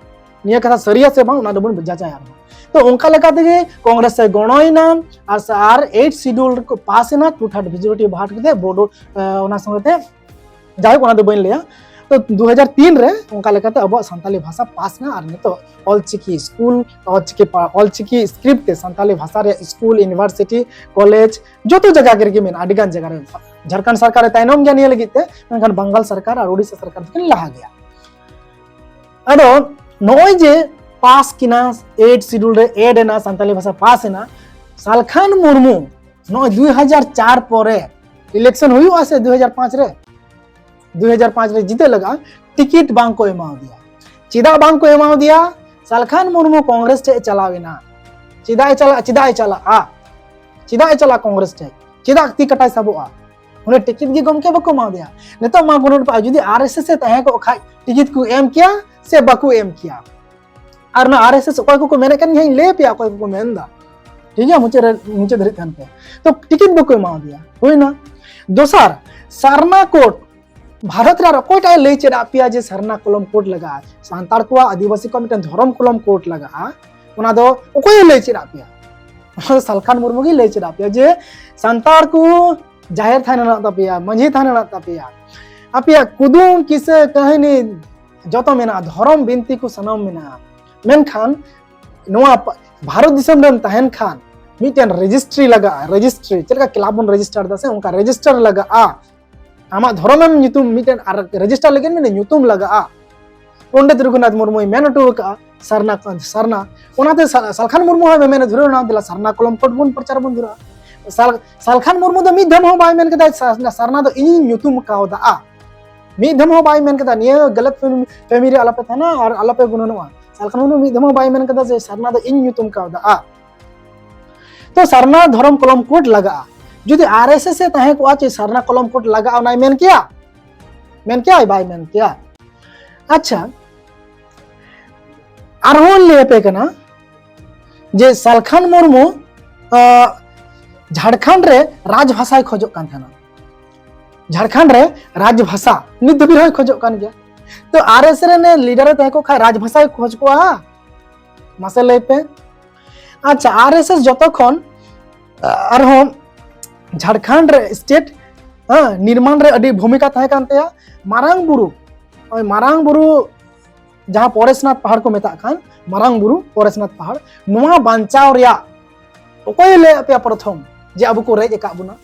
ᱱᱤᱭᱟᱹ ᱠᱟᱛᱷᱟ ᱥᱟᱹᱨᱤᱭᱟ ᱥᱮ ᱵᱟᱝ, ᱚᱱᱟ ᱫᱚᱵᱚᱱ ᱡᱟᱪᱟᱭᱟ ᱟᱨᱦᱚᱸ᱾ ᱛᱚ ᱚᱱᱠᱟ ᱞᱮᱠᱟ ᱛᱮᱜᱮ ᱠᱚᱝᱜᱨᱮᱥ ᱮ ᱜᱚᱲᱚᱭᱮᱱᱟ ᱟᱨ ᱥᱟ-, ᱟᱨ ᱮᱭᱤᱴ ᱥᱤᱰᱩᱞ ᱠᱚ ᱯᱟᱥ ᱮᱱᱟ, ᱴᱩ ᱛᱷᱟᱨᱰ ᱢᱮᱡᱚᱨᱤᱴᱤ ᱵᱷᱳᱴ ᱠᱟᱛᱮ ᱵᱳᱰᱳ, ᱮ, ᱚᱱᱟ ᱥᱚᱸᱜᱮ ᱛᱮ, ᱡᱟᱭᱦᱳᱠ, ᱚᱱᱟ ᱫᱚ ᱵᱟᱹᱧ ᱞᱟᱹᱭᱟ᱾ ᱛᱚ ᱫᱩ ᱦᱟᱡᱟᱨ ᱛᱤᱱ ᱨᱮ ᱚᱱᱠᱟ ᱞᱮᱠᱟᱛᱮ ᱟᱵᱚᱣᱟᱜ ᱥᱟᱱᱛᱟᱞᱤ ᱵᱷᱟᱥᱟ ᱯᱟᱥ ᱮᱱᱟ ᱟᱨ ᱱᱤᱛᱚᱜ ᱚᱞᱪᱤᱠᱤ ᱥᱠᱩᱞ, ᱚᱞᱪᱤᱠᱤ ᱯᱟ-, ᱚᱞᱪᱤᱠᱤ ᱥᱠᱨᱤᱯᱴ ᱛᱮ ᱥᱟᱱᱛᱟᱞᱤ ᱵᱷᱟᱥᱟ ᱨᱮᱭᱟᱜ ᱥᱠᱩᱞ, ᱤᱭᱩᱱᱤᱵᱷᱟᱨᱥᱤᱴᱤ, ᱠᱚᱞᱮᱡᱽ, ᱡᱚᱛᱚ ᱡᱟᱭᱜᱟ ᱨᱮᱜᱮ ᱢᱮᱱᱟᱜᱼᱟ, ᱟᱹᱰᱤ ᱜᱟᱱ ᱡᱟᱭᱜᱟ ᱨᱮ᱾ ᱡᱷᱟᱲᱠᱷᱚᱸᱰ ᱥᱚᱨᱠᱟᱨ ᱮ ᱛᱟᱭᱱᱚᱢ ᱜᱮᱭᱟ ᱱᱤᱭᱟᱹ ᱞᱟᱹᱜᱤᱫ ᱛᱮ, ᱢᱮᱱᱠᱷᱟᱱ ᱵᱟᱝᱜᱟᱞ ᱥᱚᱨᱠᱟᱨ ᱟᱨ ᱳᱰᱤᱥᱟ ᱥᱚᱨᱠᱟᱨ ᱫᱚᱠᱤᱱ ᱞᱟᱦᱟ ᱜᱮᱭᱟ᱾ ᱟᱫᱚ ᱱᱚᱜᱼᱚᱭ ᱡᱮ ᱯᱟᱥ ᱠᱤᱱᱟ, ᱮᱭᱤᱴ ᱥᱤᱰᱩᱞ ᱨᱮ ᱮᱰ ᱮᱱᱟ, ᱥᱟᱱᱛᱟᱞᱤ ᱵᱷᱟᱥᱟ ᱯᱟᱥ ᱮᱱᱟ, ᱥᱟᱞᱠᱷᱟᱱ ᱢᱩᱨᱢᱩ ᱱᱚᱜᱼᱚᱭ ᱫᱩ ᱦᱟᱡᱟᱨ ᱪᱟᱨ ᱯᱚᱨᱮ ᱤᱞᱮᱠᱥᱚᱱ ᱦᱩᱭᱩᱜᱼᱟ ᱥᱮ ᱫᱩ ᱦᱟᱡᱟᱨ ᱯᱟᱸᱪ ᱨᱮ, ᱫᱩ ᱦᱟᱡᱟᱨ ᱯᱟᱸᱪ ᱨᱮ ᱡᱤᱛᱟᱹᱜ ᱞᱟᱜᱟᱜᱼᱟ, ᱴᱤᱠᱤᱴ ᱵᱟᱝ ᱠᱚ ᱮᱢᱟᱣ ᱫᱮᱭᱟ᱾ ᱪᱮᱫᱟᱜ ᱵᱟᱝ ᱠᱚ ᱮᱢᱟᱣ ᱫᱮᱭᱟ? ᱥᱟᱞᱠᱷᱟᱱ ᱢᱩᱨᱢᱩ ᱠᱚᱝᱜᱨᱮᱥ ᱴᱷᱮᱡ ᱮ ᱪᱟᱞᱟᱣ ᱮᱱᱟ᱾ ᱪᱮᱫᱟᱜ ᱮ ᱪᱟᱞᱟᱜ ᱪᱮᱫᱟᱜ ᱮ ᱪᱟᱞᱟᱜᱼᱟ? ᱪᱮᱫᱟᱜ ᱮ ᱪᱟᱞᱟᱜᱼᱟ ᱠᱚᱝᱜᱨᱮᱥ ᱴᱷᱮᱡ? ᱪᱮᱫᱟᱜ ᱛᱤ ᱠᱟᱴᱟᱭ ᱥᱟᱵᱚᱜᱼᱟ? ᱩᱱᱤ ᱴᱤᱠᱤᱴ ᱜᱮ ᱜᱚᱢᱠᱮ ᱵᱟᱠᱚ ᱮᱢᱟᱣ ᱫᱮᱭᱟ᱾ ᱱᱤᱛᱚᱜ ᱢᱟ ᱜᱩᱱᱟᱹᱱ ᱯᱮ, ᱡᱩᱫᱤ ᱟᱨ ᱮᱥ ᱮᱥ ᱮ ᱛᱟᱦᱮᱸ ᱠᱚᱜ ᱠᱷᱟᱡ ᱴᱤᱠᱤᱴ ᱠᱚ ᱮᱢ ᱠᱮᱭᱟ ᱥᱮ ᱵᱟᱠᱚ ᱮᱢ ᱠᱮᱭᱟ? ᱟᱨ ᱚᱱᱟ ᱟᱨ ᱮᱥ ᱮᱥ ᱚᱠᱚᱭ ᱠᱚᱠᱚ ᱢᱮᱱᱮᱫ ᱠᱟᱱ ᱜᱮᱭᱟ, ᱤᱧ ᱞᱟᱹᱭ ᱟᱯᱮᱭᱟ ᱚᱠᱚᱭ ᱠᱚᱠᱚ ᱢᱮᱱ ᱮᱫᱟ᱾ ᱴᱷᱤᱠ ᱜᱮᱭᱟ, ᱢᱩᱪᱟᱹᱫ ᱨᱮ, ᱢᱩᱪᱟᱹᱫ ᱫᱷᱟᱹᱨᱤᱡ ᱛᱟᱦᱮᱱ ᱯᱮ᱾ ᱛᱚ ᱴᱤᱠᱤᱴ ᱵᱟᱠᱚ ᱮᱢᱟᱣ ᱫᱮᱭᱟ, ᱦᱩᱭᱱᱟ᱾ ᱫᱚᱥᱟᱨ, ᱥᱟᱨᱱᱟ ᱠᱳᱰ, ᱵᱷᱟᱨᱚᱛ ᱨᱮ ᱟᱨ ᱚᱠᱚᱭᱴᱟᱜ ᱮ ᱞᱟᱹᱭ ᱪᱮᱫ ᱟᱫ ᱯᱮᱭᱟ ᱡᱮ ᱥᱟᱨᱱᱟ ᱠᱚᱞᱚᱢ ᱠᱳᱰ ᱞᱟᱜᱟᱜᱼᱟ? ᱥᱟᱱᱛᱟᱲ ᱠᱚᱣᱟᱜ, ᱟᱹᱫᱤᱵᱟᱹᱥᱤ ᱠᱚᱣᱟᱜ ᱢᱤᱫᱴᱮᱱ ᱫᱷᱚᱨᱚᱢ ᱠᱚᱞᱚᱢ ᱠᱳᱰ ᱞᱟᱜᱟᱜᱼᱟ, ᱚᱱᱟ ᱫᱚ ᱚᱠᱚᱭᱮ ᱞᱟᱹᱭ ᱪᱮᱫ ᱟᱫ ᱯᱮᱭᱟ? ᱚᱱᱟ ᱫᱚ ᱥᱟᱞᱠᱷᱟᱱ ᱢᱩᱨᱢᱩ ᱜᱮᱭ ᱞᱟᱹᱭ ᱪᱮᱫ ᱟᱫ ᱯᱮᱭᱟ ᱡᱮ ᱥᱟᱱᱛᱟᱲ ᱠᱚ ᱡᱟᱦᱮᱨ ᱛᱷᱟᱱ ᱦᱮᱱᱟᱜ ᱛᱟᱯᱮᱭᱟ, ᱢᱟᱹᱡᱷᱤ ᱛᱷᱟᱱ ᱦᱮᱱᱟᱜ ᱛᱟᱯᱮᱭᱟ, ᱟᱯᱮᱭᱟᱜ ᱠᱩᱫᱩᱢ, ᱠᱤᱥᱟᱹ, ᱠᱟᱹᱦᱱᱤ ᱡᱚᱛᱚ ᱢᱮᱱᱟᱜᱼᱟ, ᱫᱷᱚᱨᱚᱢ ᱵᱤᱱᱛᱤ ᱠᱚ ᱥᱟᱱᱟᱢ ᱢᱮᱱᱟᱜᱼᱟ, ᱢᱮᱱᱠᱷᱟᱱ ᱱᱚᱣᱟ ᱯᱟ-, ᱵᱷᱟᱨᱚᱛ ᱫᱤᱥᱚᱢ ᱨᱮᱢ ᱛᱟᱦᱮᱱ ᱠᱷᱟᱱ ᱢᱤᱫᱴᱮᱱ ᱨᱮᱡᱤᱥᱴᱨᱤ ᱞᱟᱜᱟᱜᱼᱟ, ᱨᱮᱡᱤᱥᱴᱨᱤ, ᱪᱮᱫ ᱞᱮᱠᱟ ᱠᱞᱟᱵ ᱵᱚᱱ ᱨᱮᱡᱤᱥᱴᱟᱨ ᱮᱫᱟ ᱥᱮ, ᱚᱱᱠᱟ ᱨᱮᱡᱤᱥᱴᱟᱨ ᱞᱟᱜᱟᱜᱼᱟ᱾ ᱟᱢᱟᱜ ᱫᱷᱚᱨᱚᱢᱮᱢ ᱧᱩᱛᱩᱢ ᱢᱤᱫᱴᱮᱱ ᱟᱨ ᱨᱮᱡᱤᱥᱴᱟᱨ ᱞᱟᱹᱜᱤᱫ ᱢᱤᱫᱴᱮᱱ ᱧᱩᱛᱩᱢ ᱞᱟᱜᱟᱜᱼᱟ᱾ ᱯᱚᱱᱰᱤᱛ ᱨᱚᱜᱷᱩᱱᱟᱛᱷ ᱢᱩᱨᱢᱩᱭ ᱢᱮᱱ ᱦᱚᱴᱚ ᱟᱠᱟᱫᱼᱟ ᱥᱟᱨᱱᱟ, ᱥᱟᱨᱱᱟ᱾ ᱚᱱᱟᱛᱮ ᱥᱟ-, ᱥᱟᱞᱠᱷᱟᱱ ᱢᱩᱨᱢᱩ ᱦᱚᱸᱭ ᱢᱮᱢᱮᱱ ᱫᱷᱩᱨᱟᱹᱣ ᱮᱱᱟ, ᱫᱮᱞᱟ ᱥᱟᱨᱱᱟ ᱠᱚᱞᱚᱢ ᱠᱳᱰ ᱵᱚᱱ ᱯᱨᱚᱪᱟᱨ ᱵᱚᱱ ᱫᱷᱩᱨᱟᱹᱜᱼᱟ᱾ ᱥᱟᱞ-, ᱥᱟᱞᱠᱷᱟᱱ ᱢᱩᱨᱢᱩ ᱫᱚ ᱢᱤᱫ ᱫᱷᱟᱣ ᱦᱚᱸ ᱵᱟᱭ ᱢᱮᱱ ᱠᱮᱫᱟ ᱥᱟ-, ᱥᱟᱨᱱᱟ ᱫᱚ ᱤᱧᱤᱧ ᱧᱩᱛᱩᱢ ᱠᱟᱣᱫᱟ᱾ ᱢᱤᱫ ᱫᱷᱟᱣ ᱦᱚᱸ ᱵᱟᱭ ᱢᱮᱱ ᱠᱮᱫᱟ ᱱᱤᱭᱟᱹ ᱜᱟᱞᱟᱛ ᱯᱷᱮᱢ-, ᱯᱷᱮᱢᱤ ᱨᱮ ᱟᱞᱚᱯᱮ ᱛᱟᱦᱮᱱᱟ ᱟᱨ ᱟᱞᱚᱯᱮ ᱜᱩᱱᱟᱹᱱᱚᱜᱼᱟ᱾ ᱥᱟᱞᱠᱷᱟᱱ ᱢᱩᱨᱢᱩ ᱢᱤᱫ ᱫᱷᱟᱣ ᱦᱚᱸ ᱵᱟᱭ ᱢᱮᱱ ᱠᱮᱫᱟ ᱡᱮ ᱥᱟᱨᱱᱟ ᱫᱚ ᱤᱧ ᱧᱩᱛᱩᱢ ᱠᱟᱣᱫᱟ᱾ ᱛᱚ ᱥᱟᱨᱱᱟ ᱫᱷᱚᱨᱚᱢ ᱠᱚᱞᱚᱢ ᱠᱳᱰ ᱞᱟᱜᱟᱜᱼᱟ᱾ ᱡᱩᱫᱤ ᱟᱨ ᱮᱥ ᱮᱥ ᱮ ᱛᱟᱦᱮᱸ ᱠᱚᱜᱼᱟ ᱪᱮ ᱥᱟᱨᱱᱟ ᱠᱚᱞᱚᱢ ᱠᱳᱰ ᱞᱟᱜᱟᱜᱼᱟ ᱚᱱᱟᱭ ᱢᱮᱱ ᱠᱮᱭᱟ? ᱢᱮᱱ ᱠᱮᱭᱟᱭ? ᱵᱟᱭ ᱢᱮᱱ ᱠᱮᱭᱟ᱾ ᱟᱪᱪᱷᱟ, ᱟᱨᱦᱚᱸ ᱞᱟᱹᱭ ᱟᱯᱮ ᱠᱟᱱᱟ ᱡᱮ ᱥᱟᱞᱠᱷᱟᱱ ᱢᱩᱨᱢᱩ, ᱟᱸ, ᱡᱷᱟᱲᱠᱷᱚᱸᱰ ᱨᱮ ᱨᱟᱡᱽ ᱵᱷᱟᱥᱟᱭ ᱠᱷᱚᱡᱚᱜ ᱠᱟᱱ ᱛᱟᱦᱮᱱᱟ᱾ ᱡᱷᱟᱲᱠᱷᱚᱸᱰ ᱨᱮ ᱨᱟᱡᱽ ᱵᱷᱟᱥᱟ ᱱᱤᱛ ᱫᱷᱟᱹᱵᱤᱡ ᱦᱚᱸᱭ ᱠᱷᱚᱡᱚᱜ ᱠᱟᱱ ᱜᱮᱭᱟ᱾ ᱛᱚ ᱟᱨ ᱮᱥ ᱨᱮᱱ ᱞᱤᱰᱟᱨ ᱮ ᱛᱟᱦᱮᱸ ᱠᱚᱜ ᱠᱷᱟᱱ ᱨᱟᱡᱽ ᱵᱷᱟᱥᱟᱭ ᱠᱷᱚᱡᱽ ᱠᱚᱜᱼᱟ? ᱢᱟᱥᱮ ᱞᱟᱹᱭ ᱯᱮ᱾ ᱟᱪᱪᱷᱟ, ᱟᱨ ᱮᱥ ᱮᱥ ᱡᱚᱛᱚ ᱠᱷᱚᱱ, ᱟ, ᱟᱨᱦᱚᱸ ᱡᱷᱟᱲᱠᱷᱚᱸᱰ ᱨᱮ ᱥᱴᱮᱴ, ᱦᱮᱸ, ᱱᱤᱨᱢᱟᱱ ᱨᱮ ᱟᱹᱰᱤ ᱵᱷᱩᱢᱤᱠᱟ ᱛᱟᱦᱮᱸ ᱠᱟᱱ ᱛᱟᱭᱟ᱾ ᱢᱟᱨᱟᱝ ᱵᱩᱨᱩ, ᱳᱭ ᱢᱟᱨᱟᱝ ᱵᱩᱨᱩ ᱡᱟᱦᱟᱸ ᱯᱚᱨᱮᱥᱱᱟᱛᱷ ᱯᱟᱦᱟᱲ ᱠᱚ ᱢᱮᱛᱟᱜ ᱠᱟᱱ, ᱢᱟᱨᱟᱝ ᱵᱩᱨᱩ ᱯᱚᱨᱮᱥᱱᱟᱛᱷ ᱯᱟᱦᱟᱲ, ᱱᱚᱣᱟ ᱵᱟᱧᱪᱟᱣ ᱨᱮᱭᱟᱜ ᱚᱠᱚᱭᱮ ᱞᱟᱹᱭ ᱟᱫ ᱯᱮᱭᱟ ᱯᱨᱚᱛᱷᱚᱢ ᱡᱮ ᱟᱵᱚ ᱠᱚ ᱨᱮᱡ ᱟᱠᱟᱫ ᱵᱚᱱᱟ,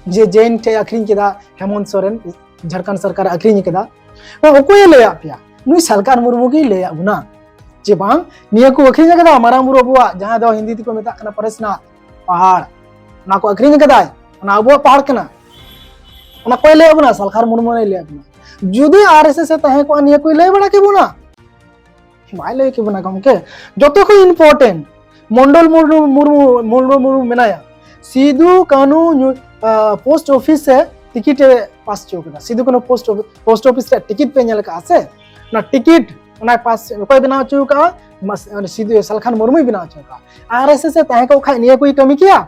ᱡᱮ ᱡᱮᱱ ᱴᱷᱮᱡ ᱟᱠᱷᱨᱤᱧ ᱠᱮᱫᱟ ᱦᱮᱢᱚᱱᱛ ᱥᱚᱨᱮᱱ, ᱡᱷᱟᱲᱠᱷᱚᱸᱰ ᱥᱚᱨᱠᱟᱨᱮ ᱟᱠᱷᱨᱤᱧ ᱠᱮᱫᱟ? ᱱᱚᱣᱟ ᱚᱠᱚᱭᱮ ᱞᱟᱹᱭ ᱟᱫ ᱯᱮᱭᱟ? ᱱᱩᱭ ᱥᱟᱞᱠᱷᱟᱱ ᱢᱩᱨᱢᱩ ᱜᱮᱭ ᱞᱟᱹᱭ ᱟᱫ ᱵᱚᱱᱟ ᱡᱮ ᱵᱟᱝ, ᱱᱤᱭᱟᱹ ᱠᱚ ᱟᱠᱷᱨᱤᱧ ᱟᱠᱟᱫᱟ ᱢᱟᱨᱟᱝ ᱵᱩᱨᱩ ᱟᱵᱚᱣᱟᱜ, ᱡᱟᱦᱟᱸ ᱫᱚ ᱦᱤᱱᱫᱤ ᱛᱮᱠᱚ ᱢᱮᱛᱟᱜ ᱠᱟᱱᱟ ᱯᱚᱨᱮᱥᱱᱟᱛᱷ ᱯᱟᱦᱟᱲ, ᱚᱱᱟ ᱠᱚ ᱟᱠᱷᱨᱤᱧ ᱟᱠᱟᱫᱟᱭ, ᱚᱱᱟ ᱟᱵᱚᱣᱟᱜ ᱯᱟᱦᱟᱲ ᱠᱟᱱᱟ᱾ ᱚᱱᱟ ᱠᱚᱭ ᱞᱟᱹᱭ ᱟᱵᱚᱱᱟ? ᱥᱟᱞᱠᱷᱟᱱ ᱢᱩᱨᱢᱩ ᱞᱟᱹᱭ ᱟᱵᱚᱱᱟ? ᱡᱩᱫᱤ ᱟᱨ ᱮᱥ ᱮᱥ ᱮ ᱛᱟᱦᱮᱸ ᱠᱚᱜᱼᱟ, ᱱᱤᱭᱟᱹ ᱠᱚᱭ ᱞᱟᱹᱭ ᱵᱟᱲᱟ ᱠᱮᱵᱚᱱᱟ? ᱵᱟᱭ ᱞᱟᱹᱭ ᱠᱮᱵᱚᱱᱟ ᱜᱚᱢᱠᱮ᱾ ᱡᱚᱛᱚ ᱠᱷᱚᱱ important, ᱢᱚᱱᱰᱚᱞ ᱢᱩᱨᱢᱩ, ᱢᱩᱨᱢᱩ, ᱢᱩᱨᱢᱩ ᱢᱩᱨᱢᱩ ᱢᱮᱱᱟᱭᱟ, ᱥᱤᱫᱩ ᱠᱟᱹᱱᱩ ᱧᱩ-, ᱟ, ᱯᱳᱥᱴ ᱚᱯᱷᱤᱥ ᱮ ᱴᱤᱠᱤᱴ ᱮ ᱯᱟᱥ ᱦᱚᱪᱚ ᱠᱟᱫᱟ᱾ ᱥᱤᱫᱩ ᱠᱟᱹᱱᱩ ᱯᱳᱥᱴ ᱚᱯᱷᱤ-, ᱯᱳᱥᱴ ᱚᱯᱷᱤᱥ ᱨᱮᱭᱟᱜ ᱴᱤᱠᱤᱴ ᱯᱮ ᱧᱮᱞ ᱟᱠᱟᱫᱼᱟ ᱥᱮ? ᱚᱱᱟ ᱴᱤᱠᱤᱴ, ᱚᱱᱟ ᱯᱟᱥ ᱚᱠᱚᱭ ᱵᱮᱱᱟᱣ ᱦᱚᱪᱚ ᱟᱠᱟᱫᱼᱟ? ᱢᱟᱥ-, ᱥᱤᱫᱩ, ᱥᱟᱞᱠᱷᱟᱱ ᱢᱩᱨᱢᱩᱭ ᱵᱮᱱᱟᱣ ᱦᱚᱪᱚ ᱟᱠᱟᱫᱼᱟ᱾ ᱟᱨ ᱮᱥ ᱮᱥ ᱮ ᱛᱟᱦᱮᱸ ᱠᱚᱜ ᱠᱷᱟᱱ ᱱᱤᱭᱟᱹ ᱠᱚᱭ ᱠᱟᱹᱢᱤ ᱠᱮᱭᱟ?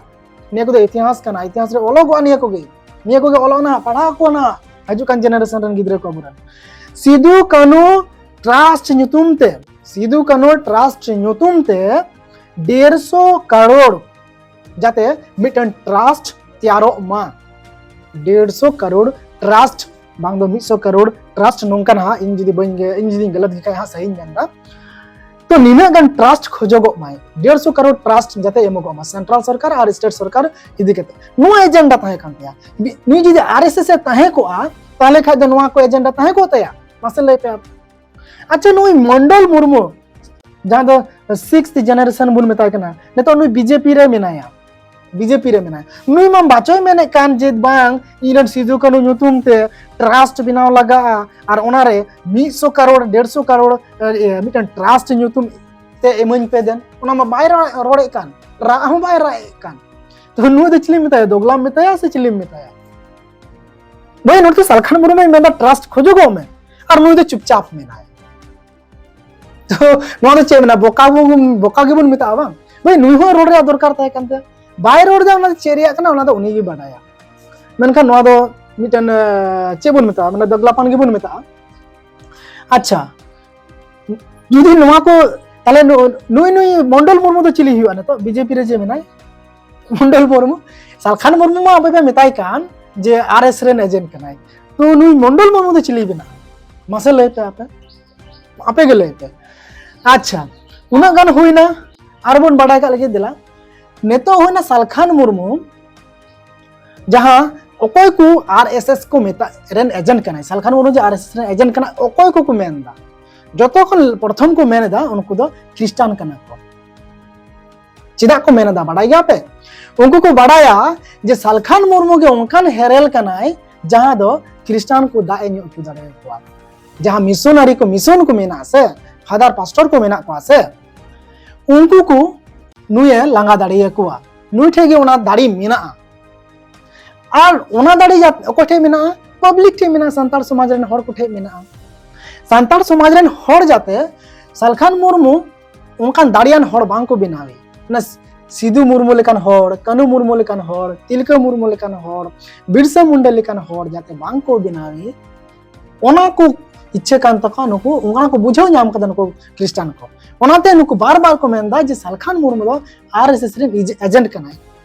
ᱱᱤᱭᱟᱹ ᱠᱚᱫᱚ ᱤᱛᱤᱦᱟᱥ ᱠᱟᱱᱟ, ᱤᱛᱤᱦᱟᱥ ᱨᱮ ᱚᱞᱚᱜᱚᱜᱼᱟ ᱱᱤᱭᱟᱹ ᱠᱚᱜᱮ᱾ ᱱᱤᱭᱟᱹ ᱠᱚᱜᱮ ᱚᱞᱚᱜ ᱱᱟᱦᱟᱜ, ᱯᱟᱲᱦᱟᱣ ᱠᱚ ᱱᱟᱦᱟᱜ ᱦᱤᱡᱩᱜ ᱠᱟᱱ generation ᱨᱮᱱ ᱜᱤᱫᱽᱨᱟᱹ ᱠᱚ ᱟᱵᱚᱨᱮᱱ᱾ ᱥᱤᱫᱩ ᱠᱟᱹᱱᱩ ᱴᱨᱟᱥᱴ ᱧᱩᱛᱩᱢ ᱛᱮ, ᱥᱤᱫᱩ ᱠᱟᱹᱱᱩ ᱴᱨᱟᱥᱴ ᱧᱩᱛᱩᱢ ᱛᱮ ᱰᱮᱲᱥᱚ ᱠᱟᱨᱳᱲ ᱡᱟᱛᱮ ᱢᱤᱫᱴᱮᱱ ᱴᱨᱟᱥᱴ ᱛᱮᱭᱟᱨᱚᱜ ᱢᱟ᱾ ᱰᱮᱲᱥᱚ ᱠᱟᱨᱳᱲ ᱴᱨᱟᱥᱴ, ᱵᱟᱝ ᱫᱚ ᱢᱤᱫᱥᱚ ᱠᱟᱨᱳᱲ ᱴᱨᱟᱥᱴ, ᱱᱚᱝᱠᱟ ᱱᱟᱦᱟᱜ, ᱤᱧ ᱡᱩᱫᱤ ᱵᱟᱹᱧ, ᱤᱧ ᱡᱩᱫᱤᱧ ᱜᱟᱞᱟᱛ ᱜᱮ ᱠᱷᱟᱡ ᱦᱟᱸᱜ, ᱥᱟᱹᱦᱤᱧ ᱢᱮᱱᱫᱟ᱾ ᱛᱚ ᱱᱤᱱᱟᱹᱜ ᱜᱟᱱ ᱴᱨᱟᱥᱴ ᱠᱷᱚᱡᱚᱜᱚᱜ ᱢᱟᱭ, ᱰᱮᱲᱥᱚ ᱠᱟᱨᱳᱲ ᱴᱨᱟᱥᱴ ᱡᱟᱛᱮ ᱮᱢᱚᱜᱚᱜ ᱢᱟ ᱥᱮᱱᱴᱨᱟᱞ ᱥᱚᱨᱠᱟᱨ ᱟᱨ ᱥᱴᱮᱴ ᱥᱚᱨᱠᱟᱨ ᱤᱫᱤ ᱠᱟᱛᱮ, ᱱᱚᱣᱟ ᱮᱡᱮᱱᱰᱟ ᱛᱟᱦᱮᱸ ᱠᱟᱱ ᱛᱟᱭᱟ᱾ ᱵᱤ-, ᱱᱩᱭ ᱡᱩᱫᱤ ᱟᱨ ᱮᱥ ᱮᱥ ᱮ ᱛᱟᱦᱮᱸ ᱠᱚᱜᱼᱟ, ᱛᱟᱦᱚᱞᱮ ᱠᱷᱟᱡ ᱫᱚ ᱱᱚᱣᱟ ᱠᱚ ᱮᱡᱮᱱᱰᱟ ᱛᱟᱦᱮᱸ ᱠᱚᱜ ᱛᱟᱭᱟ? ᱢᱟᱥᱮ ᱞᱟᱹᱭ ᱯᱮ ᱟᱯᱮ᱾ ᱟᱪᱪᱷᱟ, ᱱᱩᱭ ᱢᱚᱱᱰᱚᱞ ᱢᱩᱨᱢᱩ, ᱡᱟᱦᱟᱸ ᱫᱚ ᱥᱤᱠᱥᱛᱷ ᱡᱮᱱᱟᱨᱮᱥᱚᱱ ᱵᱚᱱ ᱢᱮᱛᱟᱭ ᱠᱟᱱᱟ, ᱱᱤᱛᱚᱜ ᱱᱩᱭ ᱵᱤᱡᱮᱯᱤ ᱨᱮ ᱢᱮᱱᱟᱭᱟ, ᱵᱤᱡᱮᱯᱤ ᱨᱮ ᱢᱮᱱᱟᱭᱟ᱾ ᱱᱩᱭ ᱢᱟ ᱵᱟᱪᱚᱭ ᱢᱮᱱᱮᱫ ᱠᱟᱱ ᱡᱮ ᱵᱟᱝ, ᱤᱧ ᱨᱮᱱ ᱥᱤᱫᱩ ᱠᱟᱹᱱᱩ ᱧᱩᱛᱩᱢ ᱛᱮ ᱴᱨᱟᱥᱴ ᱵᱮᱱᱟᱣ ᱞᱟᱜᱟᱜᱼᱟ ᱟᱨ ᱚᱱᱟᱨᱮ ᱢᱤᱫᱥᱚ ᱠᱟᱨᱳᱲ, ᱰᱮᱲᱥᱚ ᱠᱟᱨᱳᱲ, ᱮ, ᱢᱤᱫᱴᱟᱝ ᱴᱨᱟᱥᱴ ᱧᱩᱛᱩᱢ ᱛᱮ ᱤᱢᱟᱹᱧ ᱯᱮ ᱫᱮᱱ᱾ ᱚᱱᱟ ᱢᱟ ᱵᱟᱭ ᱨᱚᱲ-, ᱨᱚᱲᱮᱫ ᱠᱟᱱ, ᱨᱟᱜ ᱦᱚᱸ ᱵᱟᱭ ᱨᱟᱜ ᱮᱫ ᱠᱟᱱ᱾ ᱛᱚ ᱱᱩᱭ ᱫᱚ ᱪᱤᱞᱤᱢ ᱢᱮᱛᱟᱭᱟ? ᱫᱚᱜᱽᱞᱟᱢ ᱢᱮᱛᱟᱭᱟ ᱥᱮ ᱪᱤᱞᱤᱢ ᱢᱮᱛᱟᱭᱟ? ᱵᱷᱟᱹᱭ, ᱱᱚᱰᱮ ᱫᱚ ᱥᱟᱞᱠᱷᱟᱱ ᱢᱩᱨᱢᱩᱭ ᱢᱮᱱᱫᱟ ᱴᱨᱟᱥᱴ ᱠᱷᱚᱡᱚᱜᱚᱜ ᱢᱮ, ᱟᱨ ᱱᱩᱭ ᱫᱚ ᱪᱩᱯᱪᱟᱯ ᱢᱮᱱᱟᱭ᱾ ᱛᱚ ᱱᱚᱣᱟ ᱫᱚ ᱪᱮᱫ ᱢᱮᱱᱟ? ᱵᱚᱠᱟ ᱵᱚᱱ, ᱵᱚᱠᱟ ᱜᱮᱵᱚᱱ ᱢᱮᱛᱟᱜᱼᱟ ᱵᱟᱝ? ᱵᱷᱟᱹᱭ, ᱱᱩᱭ ᱦᱚᱸ ᱨᱚᱲ ᱨᱮᱭᱟᱜ ᱫᱚᱨᱠᱟᱨ ᱛᱟᱦᱮᱸ ᱠᱟᱱ ᱛᱟᱭᱟ, ᱵᱟᱭ ᱨᱚᱲ ᱮᱫᱟ᱾ ᱚᱱᱟ ᱫᱚ ᱪᱮᱫ ᱨᱮᱭᱟᱜ ᱠᱟᱱᱟ, ᱚᱱᱟ ᱫᱚ ᱩᱱᱤ ᱜᱮ ᱵᱟᱰᱟᱭᱟ᱾ ᱢᱮᱱᱠᱷᱟᱱ ᱱᱚᱣᱟ ᱫᱚ ᱢᱤᱫᱴᱮᱱ, ᱮ, ᱪᱮᱫ ᱵᱚᱱ ᱢᱮᱛᱟᱜᱼᱟ, ᱢᱟᱱᱮ ᱫᱚᱜᱽᱞᱟᱯᱟᱱ ᱜᱮᱵᱚᱱ ᱢᱮᱛᱟᱜᱼᱟ᱾ ᱟᱪᱪᱷᱟ, ᱡᱩᱫᱤ ᱱᱚᱣᱟ ᱠᱚ, ᱛᱟᱦᱞᱮ ᱱᱩ-, ᱱᱩᱭ, ᱱᱩᱭ ᱢᱚᱱᱰᱚᱞ ᱢᱩᱨᱢᱩ ᱫᱚ ᱪᱤᱞᱤ ᱦᱩᱭᱩᱜᱼᱟ ᱱᱤᱛᱚᱜ ᱵᱤᱡᱮᱯᱤ ᱨᱮ ᱡᱮ ᱢᱮᱱᱟᱭ? ᱢᱚᱱᱰᱚᱞ ᱢᱩᱨᱢᱩ, ᱥᱟᱞᱠᱷᱟᱱ ᱢᱩᱨᱢᱩ ᱢᱟ ᱟᱵᱚ ᱵᱚ ᱢᱮᱛᱟᱭ ᱠᱟᱱ ᱡᱮ ᱟᱨ ᱮᱥ ᱨᱮᱱ ᱮᱡᱮᱱᱴ ᱠᱟᱱᱟᱭ, ᱛᱚ ᱱᱩᱭ ᱢᱚᱱᱰᱚᱞ ᱢᱩᱨᱢᱩ ᱫᱚ ᱪᱤᱞᱤ ᱵᱮᱱᱟᱜᱼᱟ? ᱢᱟᱥᱮ ᱞᱟᱹᱭ ᱯᱮ ᱟᱯᱮ, ᱟᱯᱮ ᱜᱮ ᱞᱟᱹᱭ ᱯᱮ᱾ ᱟᱪᱪᱷᱟ, ᱩᱱᱟᱹᱜ ᱜᱟᱱ ᱦᱩᱭᱱᱟ, ᱟᱨ ᱵᱚᱱ ᱵᱟᱰᱟᱭ ᱠᱟᱜ ᱞᱮᱜᱮ ᱫᱮᱞᱟ᱾ ᱱᱤᱛᱚᱜ ᱦᱩᱭᱱᱟ ᱥᱟᱞᱠᱷᱟᱱ ᱢᱩᱨᱢᱩ, ᱡᱟᱦᱟᱸ ᱚᱠᱚᱭ ᱠᱚ ᱟᱨ ᱮᱥ ᱮᱥ ᱠᱚ ᱢᱮᱛᱟ-, ᱨᱮᱱ ᱮᱡᱮᱱᱴ ᱠᱟᱱᱟᱭ, ᱥᱟᱞᱠᱷᱟᱱ ᱢᱩᱨᱢᱩ ᱡᱮ ᱟᱨ ᱮᱥ ᱮᱥ ᱨᱮᱱ ᱮᱡᱮᱱᱴ ᱠᱟᱱᱟᱭ, ᱚᱠᱚᱭ ᱠᱚᱠᱚ ᱢᱮᱱᱫᱟ? ᱡᱚᱛᱚ ᱠᱷᱚᱱ ᱯᱨᱚᱛᱷᱚᱢ ᱠᱚ ᱢᱮᱱ ᱮᱫᱟ ᱩᱱᱠᱩ ᱫᱚ ᱠᱷᱨᱤᱥᱴᱟᱱ ᱠᱟᱱᱟ ᱠᱚ᱾ ᱪᱮᱫᱟᱜ ᱠᱚ ᱢᱮᱱ ᱮᱫᱟ ᱵᱟᱰᱟᱭ ᱜᱮᱭᱟ ᱯᱮ? ᱩᱱᱠᱩ ᱠᱚ ᱵᱟᱰᱟᱭᱟ ᱡᱮ ᱥᱟᱞᱠᱷᱟᱱ ᱢᱩᱨᱢᱩ ᱜᱮ ᱚᱱᱠᱟᱱ ᱦᱮᱨᱮᱞ ᱠᱟᱱᱟᱭ ᱡᱟᱦᱟᱸ ᱫᱚ ᱠᱷᱨᱤᱥᱴᱟᱱ ᱠᱚ ᱫᱟᱜ ᱮ ᱧᱩ ᱦᱚᱪᱚ ᱫᱟᱲᱮᱭᱟᱠᱚᱣᱟ᱾ ᱡᱟᱦᱟᱸ ᱢᱤᱥᱚᱱᱟᱨᱤ ᱠᱚ, ᱢᱤᱥᱚᱱ ᱠᱚ ᱢᱮᱱᱟᱜᱼᱟ ᱥᱮ, ᱯᱷᱟᱫᱟᱨ ᱯᱟᱥᱴᱚᱨ ᱠᱚ ᱢᱮᱱᱟᱜ ᱠᱚᱣᱟ ᱥᱮ, ᱩᱱᱠᱩ ᱠᱚ ᱱᱩᱭᱮ ᱞᱟᱸᱜᱟ ᱫᱟᱲᱮᱭᱟᱠᱚᱣᱟ᱾ ᱱᱩᱭ ᱴᱷᱮᱡ ᱜᱮ ᱚᱱᱟ ᱫᱟᱲᱮ ᱢᱮᱱᱟᱜᱼᱟ᱾ ᱟᱨ ᱚᱱᱟ ᱫᱟᱲᱮ ᱡᱟᱛ-, ᱚᱠᱚᱭ ᱴᱷᱮᱡ ᱢᱮᱱᱟᱜᱼᱟ? ᱯᱟᱵᱽᱞᱤᱠ ᱴᱷᱮᱡ ᱢᱮᱱᱟᱜᱼᱟ, ᱥᱟᱱᱛᱟᱲ ᱥᱚᱢᱟᱡᱽ ᱨᱮᱱ ᱦᱚᱲ ᱠᱚ ᱴᱷᱮᱡ ᱢᱮᱱᱟᱜᱼᱟ᱾ ᱥᱟᱱᱛᱟᱲ ᱥᱚᱢᱟᱡᱽ ᱨᱮᱱ ᱦᱚᱲ ᱡᱟᱛᱮ ᱥᱟᱞᱠᱷᱟᱱ ᱢᱩᱨᱢᱩ ᱚᱱᱠᱟᱱ ᱫᱟᱲᱮᱭᱟᱱ ᱦᱚᱲ ᱵᱟᱝ ᱠᱚ ᱵᱮᱱᱟᱣᱮ, ᱚᱱᱟ ᱥᱤᱫᱩ ᱢᱩᱨᱢᱩ ᱞᱮᱠᱟᱱ ᱦᱚᱲ, ᱠᱟᱹᱱᱩ ᱢᱩᱨᱢᱩ ᱞᱮᱠᱟᱱ ᱦᱚᱲ, ᱛᱤᱞᱠᱟᱹ ᱢᱩᱨᱢᱩ ᱞᱮᱠᱟᱱ ᱦᱚᱲ, ᱵᱤᱨᱥᱟ ᱢᱩᱱᱰᱟ ᱞᱮᱠᱟᱱ ᱦᱚᱲ ᱡᱟᱛᱮ ᱵᱟᱝ ᱠᱚ ᱵᱮᱱᱟᱣᱮ, ᱚᱱᱟ ᱠᱚ ᱤᱪᱪᱷᱟᱹ ᱠᱟᱱ ᱛᱟᱠᱚᱣᱟ᱾ ᱱᱩᱠᱩ ᱚᱱᱟ ᱠᱚ ᱵᱩᱡᱷᱟᱹᱣ ᱧᱟᱢ ᱠᱟᱫᱟ ᱱᱩᱠᱩ ᱠᱷᱨᱤᱥᱴᱟᱱ ᱠᱚ᱾ ᱚᱱᱟᱛᱮ ᱱᱩᱠᱩ ᱵᱟᱨ ᱵᱟᱨ ᱠᱚ ᱢᱮᱱᱫᱟ ᱡᱮ ᱥᱟᱞᱠᱷᱟᱱ ᱢᱩᱨᱢᱩ ᱫᱚ ᱟᱨ ᱮᱥ ᱮᱥ ᱨᱮᱱ ᱮᱡᱮ-, ᱮᱡᱮᱱᱴ ᱠᱟᱱᱟᱭ᱾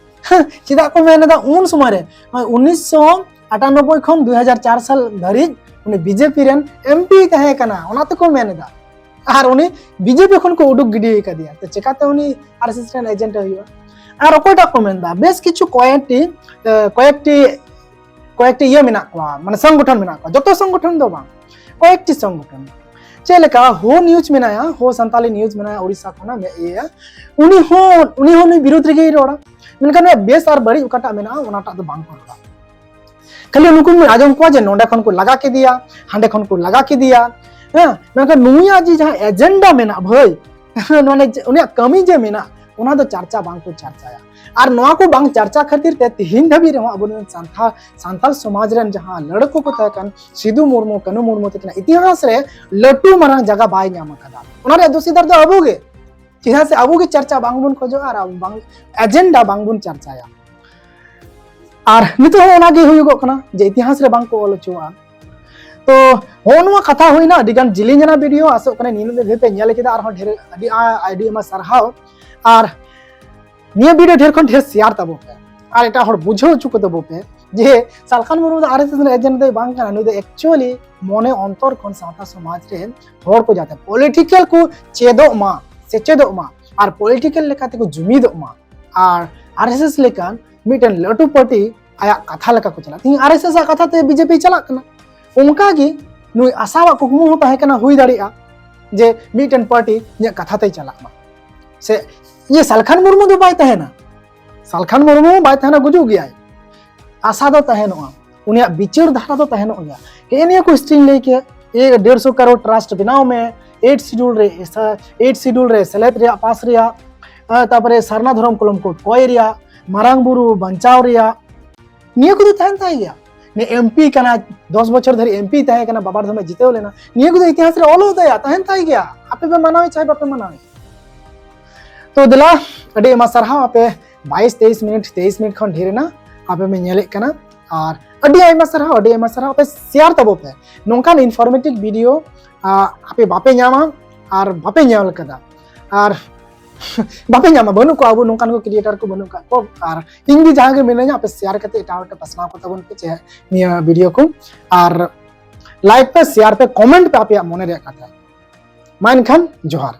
ᱦᱮᱸ, ᱪᱮᱫᱟᱜ ᱠᱚ ᱢᱮᱱ ᱮᱫᱟ? ᱩᱱ ᱥᱚᱢᱚᱭ ᱨᱮ, ᱱᱚᱜᱼᱚᱭ ᱩᱱᱤᱥᱥᱚ ᱟᱴᱟᱱᱚᱵᱵᱳᱭ ᱠᱷᱚᱱ ᱫᱩ ᱦᱟᱡᱟᱨ ᱪᱟᱨ ᱥᱟᱞ ᱫᱷᱟᱹᱨᱤᱡ ᱩᱱᱤ ᱵᱤᱡᱮᱯᱤ ᱨᱮᱱ ᱮᱢᱯᱤ ᱛᱟᱦᱮᱸ ᱠᱟᱱᱟ, ᱚᱱᱟ ᱛᱮᱠᱚ ᱢᱮᱱ ᱮᱫᱟ᱾ ᱟᱨ ᱩᱱᱤ ᱵᱤᱡᱮᱯᱤ ᱠᱷᱚᱱ ᱠᱚ ᱩᱰᱩᱠ ᱜᱤᱰᱤ ᱟᱠᱟᱫᱮᱭᱟ, ᱛᱚ ᱪᱮᱠᱟᱛᱮ ᱩᱱᱤ ᱟᱨ ᱮᱥ ᱮᱥ ᱨᱮᱱ ᱮᱡᱮᱱᱴ ᱮ ᱦᱩᱭᱩᱜᱼᱟ? ᱟᱨ ᱚᱠᱚᱭᱴᱟᱜ ᱠᱚ ᱢᱮᱱᱫᱟ, ᱵᱮᱥ ᱠᱤᱪᱷᱩ ᱠᱚᱭᱮᱠᱴᱤ, ᱮ, ᱠᱚᱭᱮᱠᱴᱤ, ᱠᱚᱭᱮᱠᱴᱤ ᱤᱭᱟᱹ ᱢᱮᱱᱟᱜ ᱠᱚᱣᱟ, ᱢᱟᱱᱮ ᱥᱚᱝᱜᱚᱴᱷᱚᱱ ᱢᱮᱱᱟᱜ ᱠᱚᱣᱟ, ᱡᱚᱛᱚ ᱥᱚᱝᱜᱚᱴᱷᱚᱱ ᱫᱚ ᱵᱟᱝ, ᱠᱚᱭᱮᱠᱴᱤ ᱥᱚᱝᱜᱚᱴᱷᱚᱱ᱾ ᱪᱮᱫ ᱞᱮᱠᱟ ᱦᱳ ᱱᱤᱭᱩᱡᱽ ᱢᱮᱱᱟᱭᱟ, ᱦᱳ ᱥᱟᱱᱛᱟᱞᱤ ᱱᱤᱭᱩᱡᱽ ᱢᱮᱱᱟᱭᱟ, ᱩᱲᱤᱥᱥᱟ ᱠᱷᱚᱱᱟᱜ ᱢᱮ-, ᱤᱭᱟᱹ, ᱩᱱᱤ ᱦᱚᱸ, ᱩᱱᱤ ᱦᱚᱸ ᱱᱩᱭ ᱵᱤᱨᱩᱫᱽ ᱨᱮᱜᱮᱭ ᱨᱚᱲᱟ, ᱢᱮᱱᱠᱷᱟᱱ ᱱᱩᱭᱟᱜ ᱵᱮᱥ ᱟᱨ ᱵᱟᱹᱲᱤᱡ ᱚᱠᱟᱴᱟᱜ ᱢᱮᱱᱟᱜᱼᱟ, ᱚᱱᱟᱴᱟᱜ ᱫᱚ ᱵᱟᱝ ᱠᱚ ᱨᱚᱲᱟ᱾ ᱠᱷᱟᱹᱞᱤ ᱱᱩᱠᱩ ᱟᱸᱡᱚᱢ ᱠᱚᱣᱟ ᱡᱮ ᱱᱚᱸᱰᱮ ᱠᱷᱚᱱ ᱠᱚ ᱞᱟᱜᱟ ᱠᱮᱫᱮᱭᱟ, ᱦᱟᱸᱰᱮ ᱠᱷᱚᱱ ᱠᱚ ᱞᱟᱜᱟ ᱠᱮᱫᱮᱭᱟ, ᱦᱮᱸ, ᱢᱮᱱᱠᱷᱟᱱ ᱱᱩᱭᱟᱜ ᱡᱮ ᱡᱟᱦᱟᱸ ᱮᱡᱮᱱᱰᱟ ᱢᱮᱱᱟᱜ ᱵᱷᱟᱹᱭ, ᱢᱟᱱᱮ ᱡᱮ ᱩᱱᱤᱭᱟᱜ ᱠᱟᱹᱢᱤ ᱡᱮ ᱢᱮᱱᱟᱜ, ᱚᱱᱟ ᱫᱚ ᱪᱟᱨᱪᱟ ᱵᱟᱝ ᱠᱚ ᱪᱟᱨᱪᱟᱭᱟ᱾ ᱟᱨ ᱱᱚᱣᱟ ᱠᱚ ᱵᱟᱝ ᱪᱟᱨᱪᱟ ᱠᱷᱟᱹᱛᱤᱨ ᱛᱮ ᱛᱤᱦᱤᱧ ᱫᱷᱟᱹᱵᱤᱡ ᱨᱮᱦᱚᱸ ᱟᱵᱚᱨᱮᱱ ᱥᱟᱱᱛᱟᱲ, ᱥᱟᱱᱛᱟᱲ ᱥᱚᱢᱟᱡᱽ ᱨᱮᱱ ᱡᱟᱦᱟᱸ ᱞᱟᱹᱲᱦᱟᱹᱭ ᱠᱚ ᱛᱟᱦᱮᱸ ᱠᱟᱱ ᱥᱤᱫᱩ ᱢᱩᱨᱢᱩ, ᱠᱟᱹᱱᱩ ᱢᱩᱨᱢᱩ ᱛᱟᱹᱠᱤᱱᱟᱜ ᱤᱛᱤᱦᱟᱥ ᱨᱮ ᱞᱟᱹᱴᱩ ᱢᱟᱨᱟᱝ ᱡᱟᱭᱜᱟ ᱵᱟᱭ ᱧᱟᱢ ᱟᱠᱟᱫᱟ᱾ ᱚᱱᱟ ᱨᱮᱭᱟᱜ ᱫᱳᱥᱤᱫᱟᱨ ᱫᱚ ᱟᱵᱚ ᱜᱮ᱾ ᱪᱮᱫᱟᱜ ᱥᱮ ᱟᱵᱚ ᱜᱮ ᱪᱟᱨᱪᱟ ᱵᱟᱝ ᱵᱚᱱ ᱠᱷᱚᱡᱚᱜᱼᱟ ᱟᱨ ᱟᱵᱚ ᱵᱟᱝ, ᱮᱡᱮᱱᱰᱟ ᱵᱟᱝ ᱵᱚᱱ ᱪᱟᱨᱪᱟᱭᱟ᱾ ᱟᱨ ᱱᱤᱛᱚᱜ ᱦᱚᱸ ᱚᱱᱟ ᱜᱮ ᱦᱩᱭᱩᱜᱚᱜ ᱠᱟᱱᱟ ᱡᱮ ᱤᱛᱤᱦᱟᱥ ᱨᱮ ᱵᱟᱝ ᱠᱚ ᱚᱞ ᱦᱚᱪᱚᱣᱟᱜᱼᱟ᱾ ᱛᱚ ᱦᱚᱸᱜᱼᱚ ᱱᱚᱣᱟ ᱠᱟᱛᱷᱟ ᱦᱩᱭᱱᱟ, ᱟᱹᱰᱤ ᱜᱟᱱ ᱡᱤᱞᱤᱧ ᱮᱱᱟ ᱵᱷᱤᱰᱤᱭᱳ᱾ ᱟᱥᱚᱜ ᱠᱟᱱᱟ ᱱᱤᱱᱟᱹᱜ ᱫᱷᱟᱹᱵᱤᱡ ᱯᱮ ᱧᱮᱞ ᱠᱮᱫᱟ, ᱟᱨᱦᱚᱸ ᱰᱷᱮᱨ ᱟᱹᱰᱤ ᱟ-, ᱟᱹᱰᱤ ᱟᱭᱢᱟ ᱥᱟᱨᱦᱟᱣ᱾ ᱟᱨ ᱱᱤᱭᱟᱹ ᱵᱷᱤᱰᱤᱭᱳ ᱰᱷᱮᱨ ᱠᱷᱚᱱ ᱰᱷᱮᱨ ᱥᱮᱭᱟᱨ ᱛᱟᱵᱚ ᱯᱮ ᱟᱨ ᱮᱴᱟᱜ ᱦᱚᱲ ᱵᱩᱡᱷᱟᱹᱣ ᱦᱚᱪᱚ ᱠᱚ ᱛᱟᱵᱚ ᱯᱮ ᱡᱮ ᱥᱟᱞᱠᱷᱟᱱ ᱢᱩᱨᱢᱩ ᱫᱚ ᱟᱨ ᱮᱥ ᱮᱥ ᱨᱮᱱ ᱮᱡᱮᱱᱴ ᱫᱚᱭ ᱵᱟᱝ ᱠᱟᱱᱟ, ᱱᱩᱭ ᱫᱚ ᱮᱠᱪᱩᱭᱟᱞᱤ ᱢᱚᱱᱮ ᱚᱱᱛᱚᱨ ᱠᱷᱚᱱ ᱥᱟᱶᱛᱟ ᱥᱚᱢᱟᱡᱽ ᱨᱮᱱ ᱦᱚᱲ ᱠᱚ ᱡᱟᱛᱮ ᱯᱚᱞᱤᱴᱤᱠᱟᱞ ᱠᱚ ᱪᱮᱫᱚᱜ ᱢᱟ, ᱥᱮᱪᱮᱫᱚᱜ ᱢᱟ ᱟᱨ ᱯᱚᱞᱤᱴᱤᱠᱟᱞ ᱞᱮᱠᱟ ᱛᱮᱠᱚ ᱡᱩᱢᱤᱫᱚᱜ ᱢᱟ᱾ ᱟᱨ ᱟᱨ ᱮᱥ ᱮᱥ ᱞᱮᱠᱟᱱ ᱢᱤᱫᱴᱮᱱ ᱞᱟᱹᱴᱩ ᱯᱟᱨᱴᱤ ᱟᱭᱟᱜ ᱠᱟᱛᱷᱟ ᱞᱮᱠᱟ ᱠᱚ ᱪᱟᱞᱟᱜᱼᱟ᱾ ᱛᱮᱦᱮᱧ ᱟᱨ ᱮᱥ ᱮᱥ ᱟᱜ ᱠᱟᱛᱷᱟ ᱛᱮ ᱵᱤᱡᱮᱯᱤ ᱪᱟᱞᱟᱜ ᱠᱟᱱᱟ᱾ ᱚᱱᱠᱟ ᱜᱮ ᱱᱩᱭ ᱟᱥᱟᱣᱟᱜ ᱠᱩᱠᱢᱩ ᱦᱚᱸ ᱛᱟᱦᱮᱸ ᱠᱟᱱᱟ, ᱦᱩᱭ ᱫᱟᱲᱮᱭᱟᱜᱼᱟ ᱡᱮ ᱢᱤᱫᱴᱮᱱ ᱯᱟᱨᱴᱤ ᱤᱧᱟᱹᱜ ᱠᱟᱛᱷᱟ ᱛᱮᱭ ᱪᱟᱞᱟᱜ ᱢᱟ, ᱥᱮ ᱤᱭᱟᱹ ᱥᱟᱞᱠᱷᱟᱱ ᱢᱩᱨᱢᱩ ᱫᱚ ᱵᱟᱭ ᱛᱟᱦᱮᱱᱟ, ᱥᱟᱞᱠᱷᱟᱱ ᱢᱩᱨᱢᱩ ᱦᱚᱸ ᱵᱟᱭ ᱛᱟᱦᱮᱱᱟ, ᱜᱩᱡᱩᱜ ᱜᱮᱭᱟᱭ, ᱟᱥᱟ ᱫᱚ ᱛᱟᱦᱮᱱᱚᱜᱼᱟ᱾ ᱩᱱᱤᱭᱟᱜ ᱵᱤᱪᱟᱹᱨ ᱫᱷᱟᱨᱟ ᱫᱚ ᱛᱟᱦᱮᱱᱚᱜ ᱜᱮᱭᱟ᱾ ᱦᱮᱸ, ᱱᱤᱭᱟᱹ ᱠᱚ ᱦᱤᱥᱴᱨᱤᱧ ᱞᱟᱹᱭ ᱠᱮᱫ, ᱮ, ᱰᱮᱲᱥᱚ ᱠᱟᱨᱳᱲ ᱴᱨᱟᱥᱴ ᱵᱮᱱᱟᱣ ᱢᱮ, ᱮᱭᱤᱴ ᱥᱤᱰᱩᱞ ᱨᱮ, ᱮᱭᱤᱴ ᱥᱤᱰᱩᱞ ᱨᱮ ᱥᱮᱞᱮᱫ ᱨᱮᱭᱟᱜ, ᱯᱟᱥ ᱨᱮᱭᱟᱜ, ᱟᱨ ᱛᱟᱨᱯᱚᱨᱮ ᱥᱟᱨᱱᱟ ᱫᱷᱚᱨᱚᱢ ᱠᱚᱞᱚᱢ ᱠᱳᱰ ᱠᱚᱭ ᱨᱮᱭᱟᱜ, ᱢᱟᱨᱟᱝ ᱵᱩᱨᱩ ᱵᱟᱧᱪᱟᱣ ᱨᱮᱭᱟᱜ, ᱱᱤᱭᱟᱹ ᱠᱚᱫᱚ ᱛᱟᱦᱮᱱ ᱛᱟᱭ ᱜᱮᱭᱟ᱾ ᱱᱤᱭᱟᱹ ᱮᱢᱯᱤ ᱠᱟᱱᱟ, ᱫᱚᱥ ᱵᱚᱪᱷᱚᱨ ᱫᱷᱟᱹᱨᱤᱡ ᱮᱢᱯᱤ ᱛᱟᱦᱮᱸ ᱠᱟᱱᱟ, ᱵᱟᱵᱟ ᱫᱷᱚᱢᱮ ᱡᱤᱛᱟᱹᱣ ᱞᱮᱱᱟ, ᱱᱤᱭᱟᱹ ᱠᱚᱫᱚ ᱤᱛᱤᱦᱟᱥ ᱨᱮ ᱚᱞ ᱛᱟᱭᱟ, ᱛᱟᱦᱮᱱ ᱛᱟᱭ ᱜᱮᱭᱟ, ᱟᱯᱮ ᱯᱮ ᱢᱟᱱᱟᱣᱮ ᱪᱟᱦᱮ ᱵᱟᱯᱮ ᱢᱟᱱᱟᱣᱮ᱾ ᱛᱚ ᱫᱮᱞᱟ, ᱟᱹᱰᱤ ᱟᱭᱢᱟ ᱥᱟᱨᱦᱟᱣ, ᱟᱯᱮ ᱵᱟᱭᱤᱥ ᱛᱮᱭᱤᱥ ᱢᱤᱱᱤᱴ, ᱛᱮᱭᱤᱥ ᱢᱤᱱᱤᱴ ᱠᱷᱚᱱ ᱰᱷᱮᱨ ᱮᱱᱟ ᱟᱯᱮ ᱯᱮ ᱧᱮᱞᱮᱫ ᱠᱟᱱᱟ, ᱟᱨ ᱟᱹᱰᱤ ᱟᱭᱢᱟ ᱥᱟᱨᱦᱟᱣ, ᱟᱹᱰᱤ ᱟᱭᱢᱟ ᱥᱟᱨᱦᱟᱣ, ᱟᱯᱮ ᱥᱮᱭᱟᱨ ᱛᱟᱵᱚ ᱯᱮ᱾ ᱱᱚᱝᱠᱟᱱ ᱤᱱᱯᱷᱚᱨᱢᱮᱴᱤᱵᱷ ᱵᱷᱤᱰᱤᱭᱳ ᱟᱯᱮ ᱵᱟᱯᱮ ᱧᱟᱢᱟ ᱟᱨ ᱵᱟᱯᱮ ᱧᱮᱞ ᱠᱟᱫᱟ, ᱟᱨ ᱵᱟᱯᱮ ᱧᱟᱢᱟ, ᱵᱟᱹᱱᱩᱜ ᱠᱚᱣᱟ, ᱟᱵᱚ ᱱᱚᱝᱠᱟᱱ ᱠᱚ ᱠᱨᱤᱭᱮᱴᱟᱨ ᱠᱚ ᱵᱟᱹᱱᱩᱜ ᱠᱟᱜ ᱠᱚ᱾ ᱟᱨ ᱤᱧ ᱜᱮ ᱡᱟᱦᱟᱸ ᱜᱮ ᱢᱤᱱᱟᱹᱧᱟ, ᱟᱯᱮ ᱥᱮᱭᱟᱨ ᱠᱟᱛᱮ ᱮᱴᱟᱜ ᱦᱚᱲ ᱴᱷᱮᱱ ᱯᱟᱥᱱᱟᱣ ᱠᱚ ᱛᱟᱵᱚᱱ ᱯᱮ ᱪᱮ ᱱᱤᱭᱟᱹ ᱵᱷᱤᱰᱤᱭᱳ ᱠᱚ, ᱟᱨ ᱞᱟᱭᱤᱠ ᱯᱮ, ᱥᱮᱭᱟᱨ ᱯᱮ, ᱠᱚᱢᱮᱱᱴ ᱯᱮ ᱟᱯᱮᱭᱟᱜ ᱢᱚᱱᱮ ᱨᱮᱭᱟᱜ ᱠᱟᱛᱷᱟ᱾ ᱢᱟ ᱮᱱᱠᱷᱟᱱ ᱡᱚᱦᱟᱨ᱾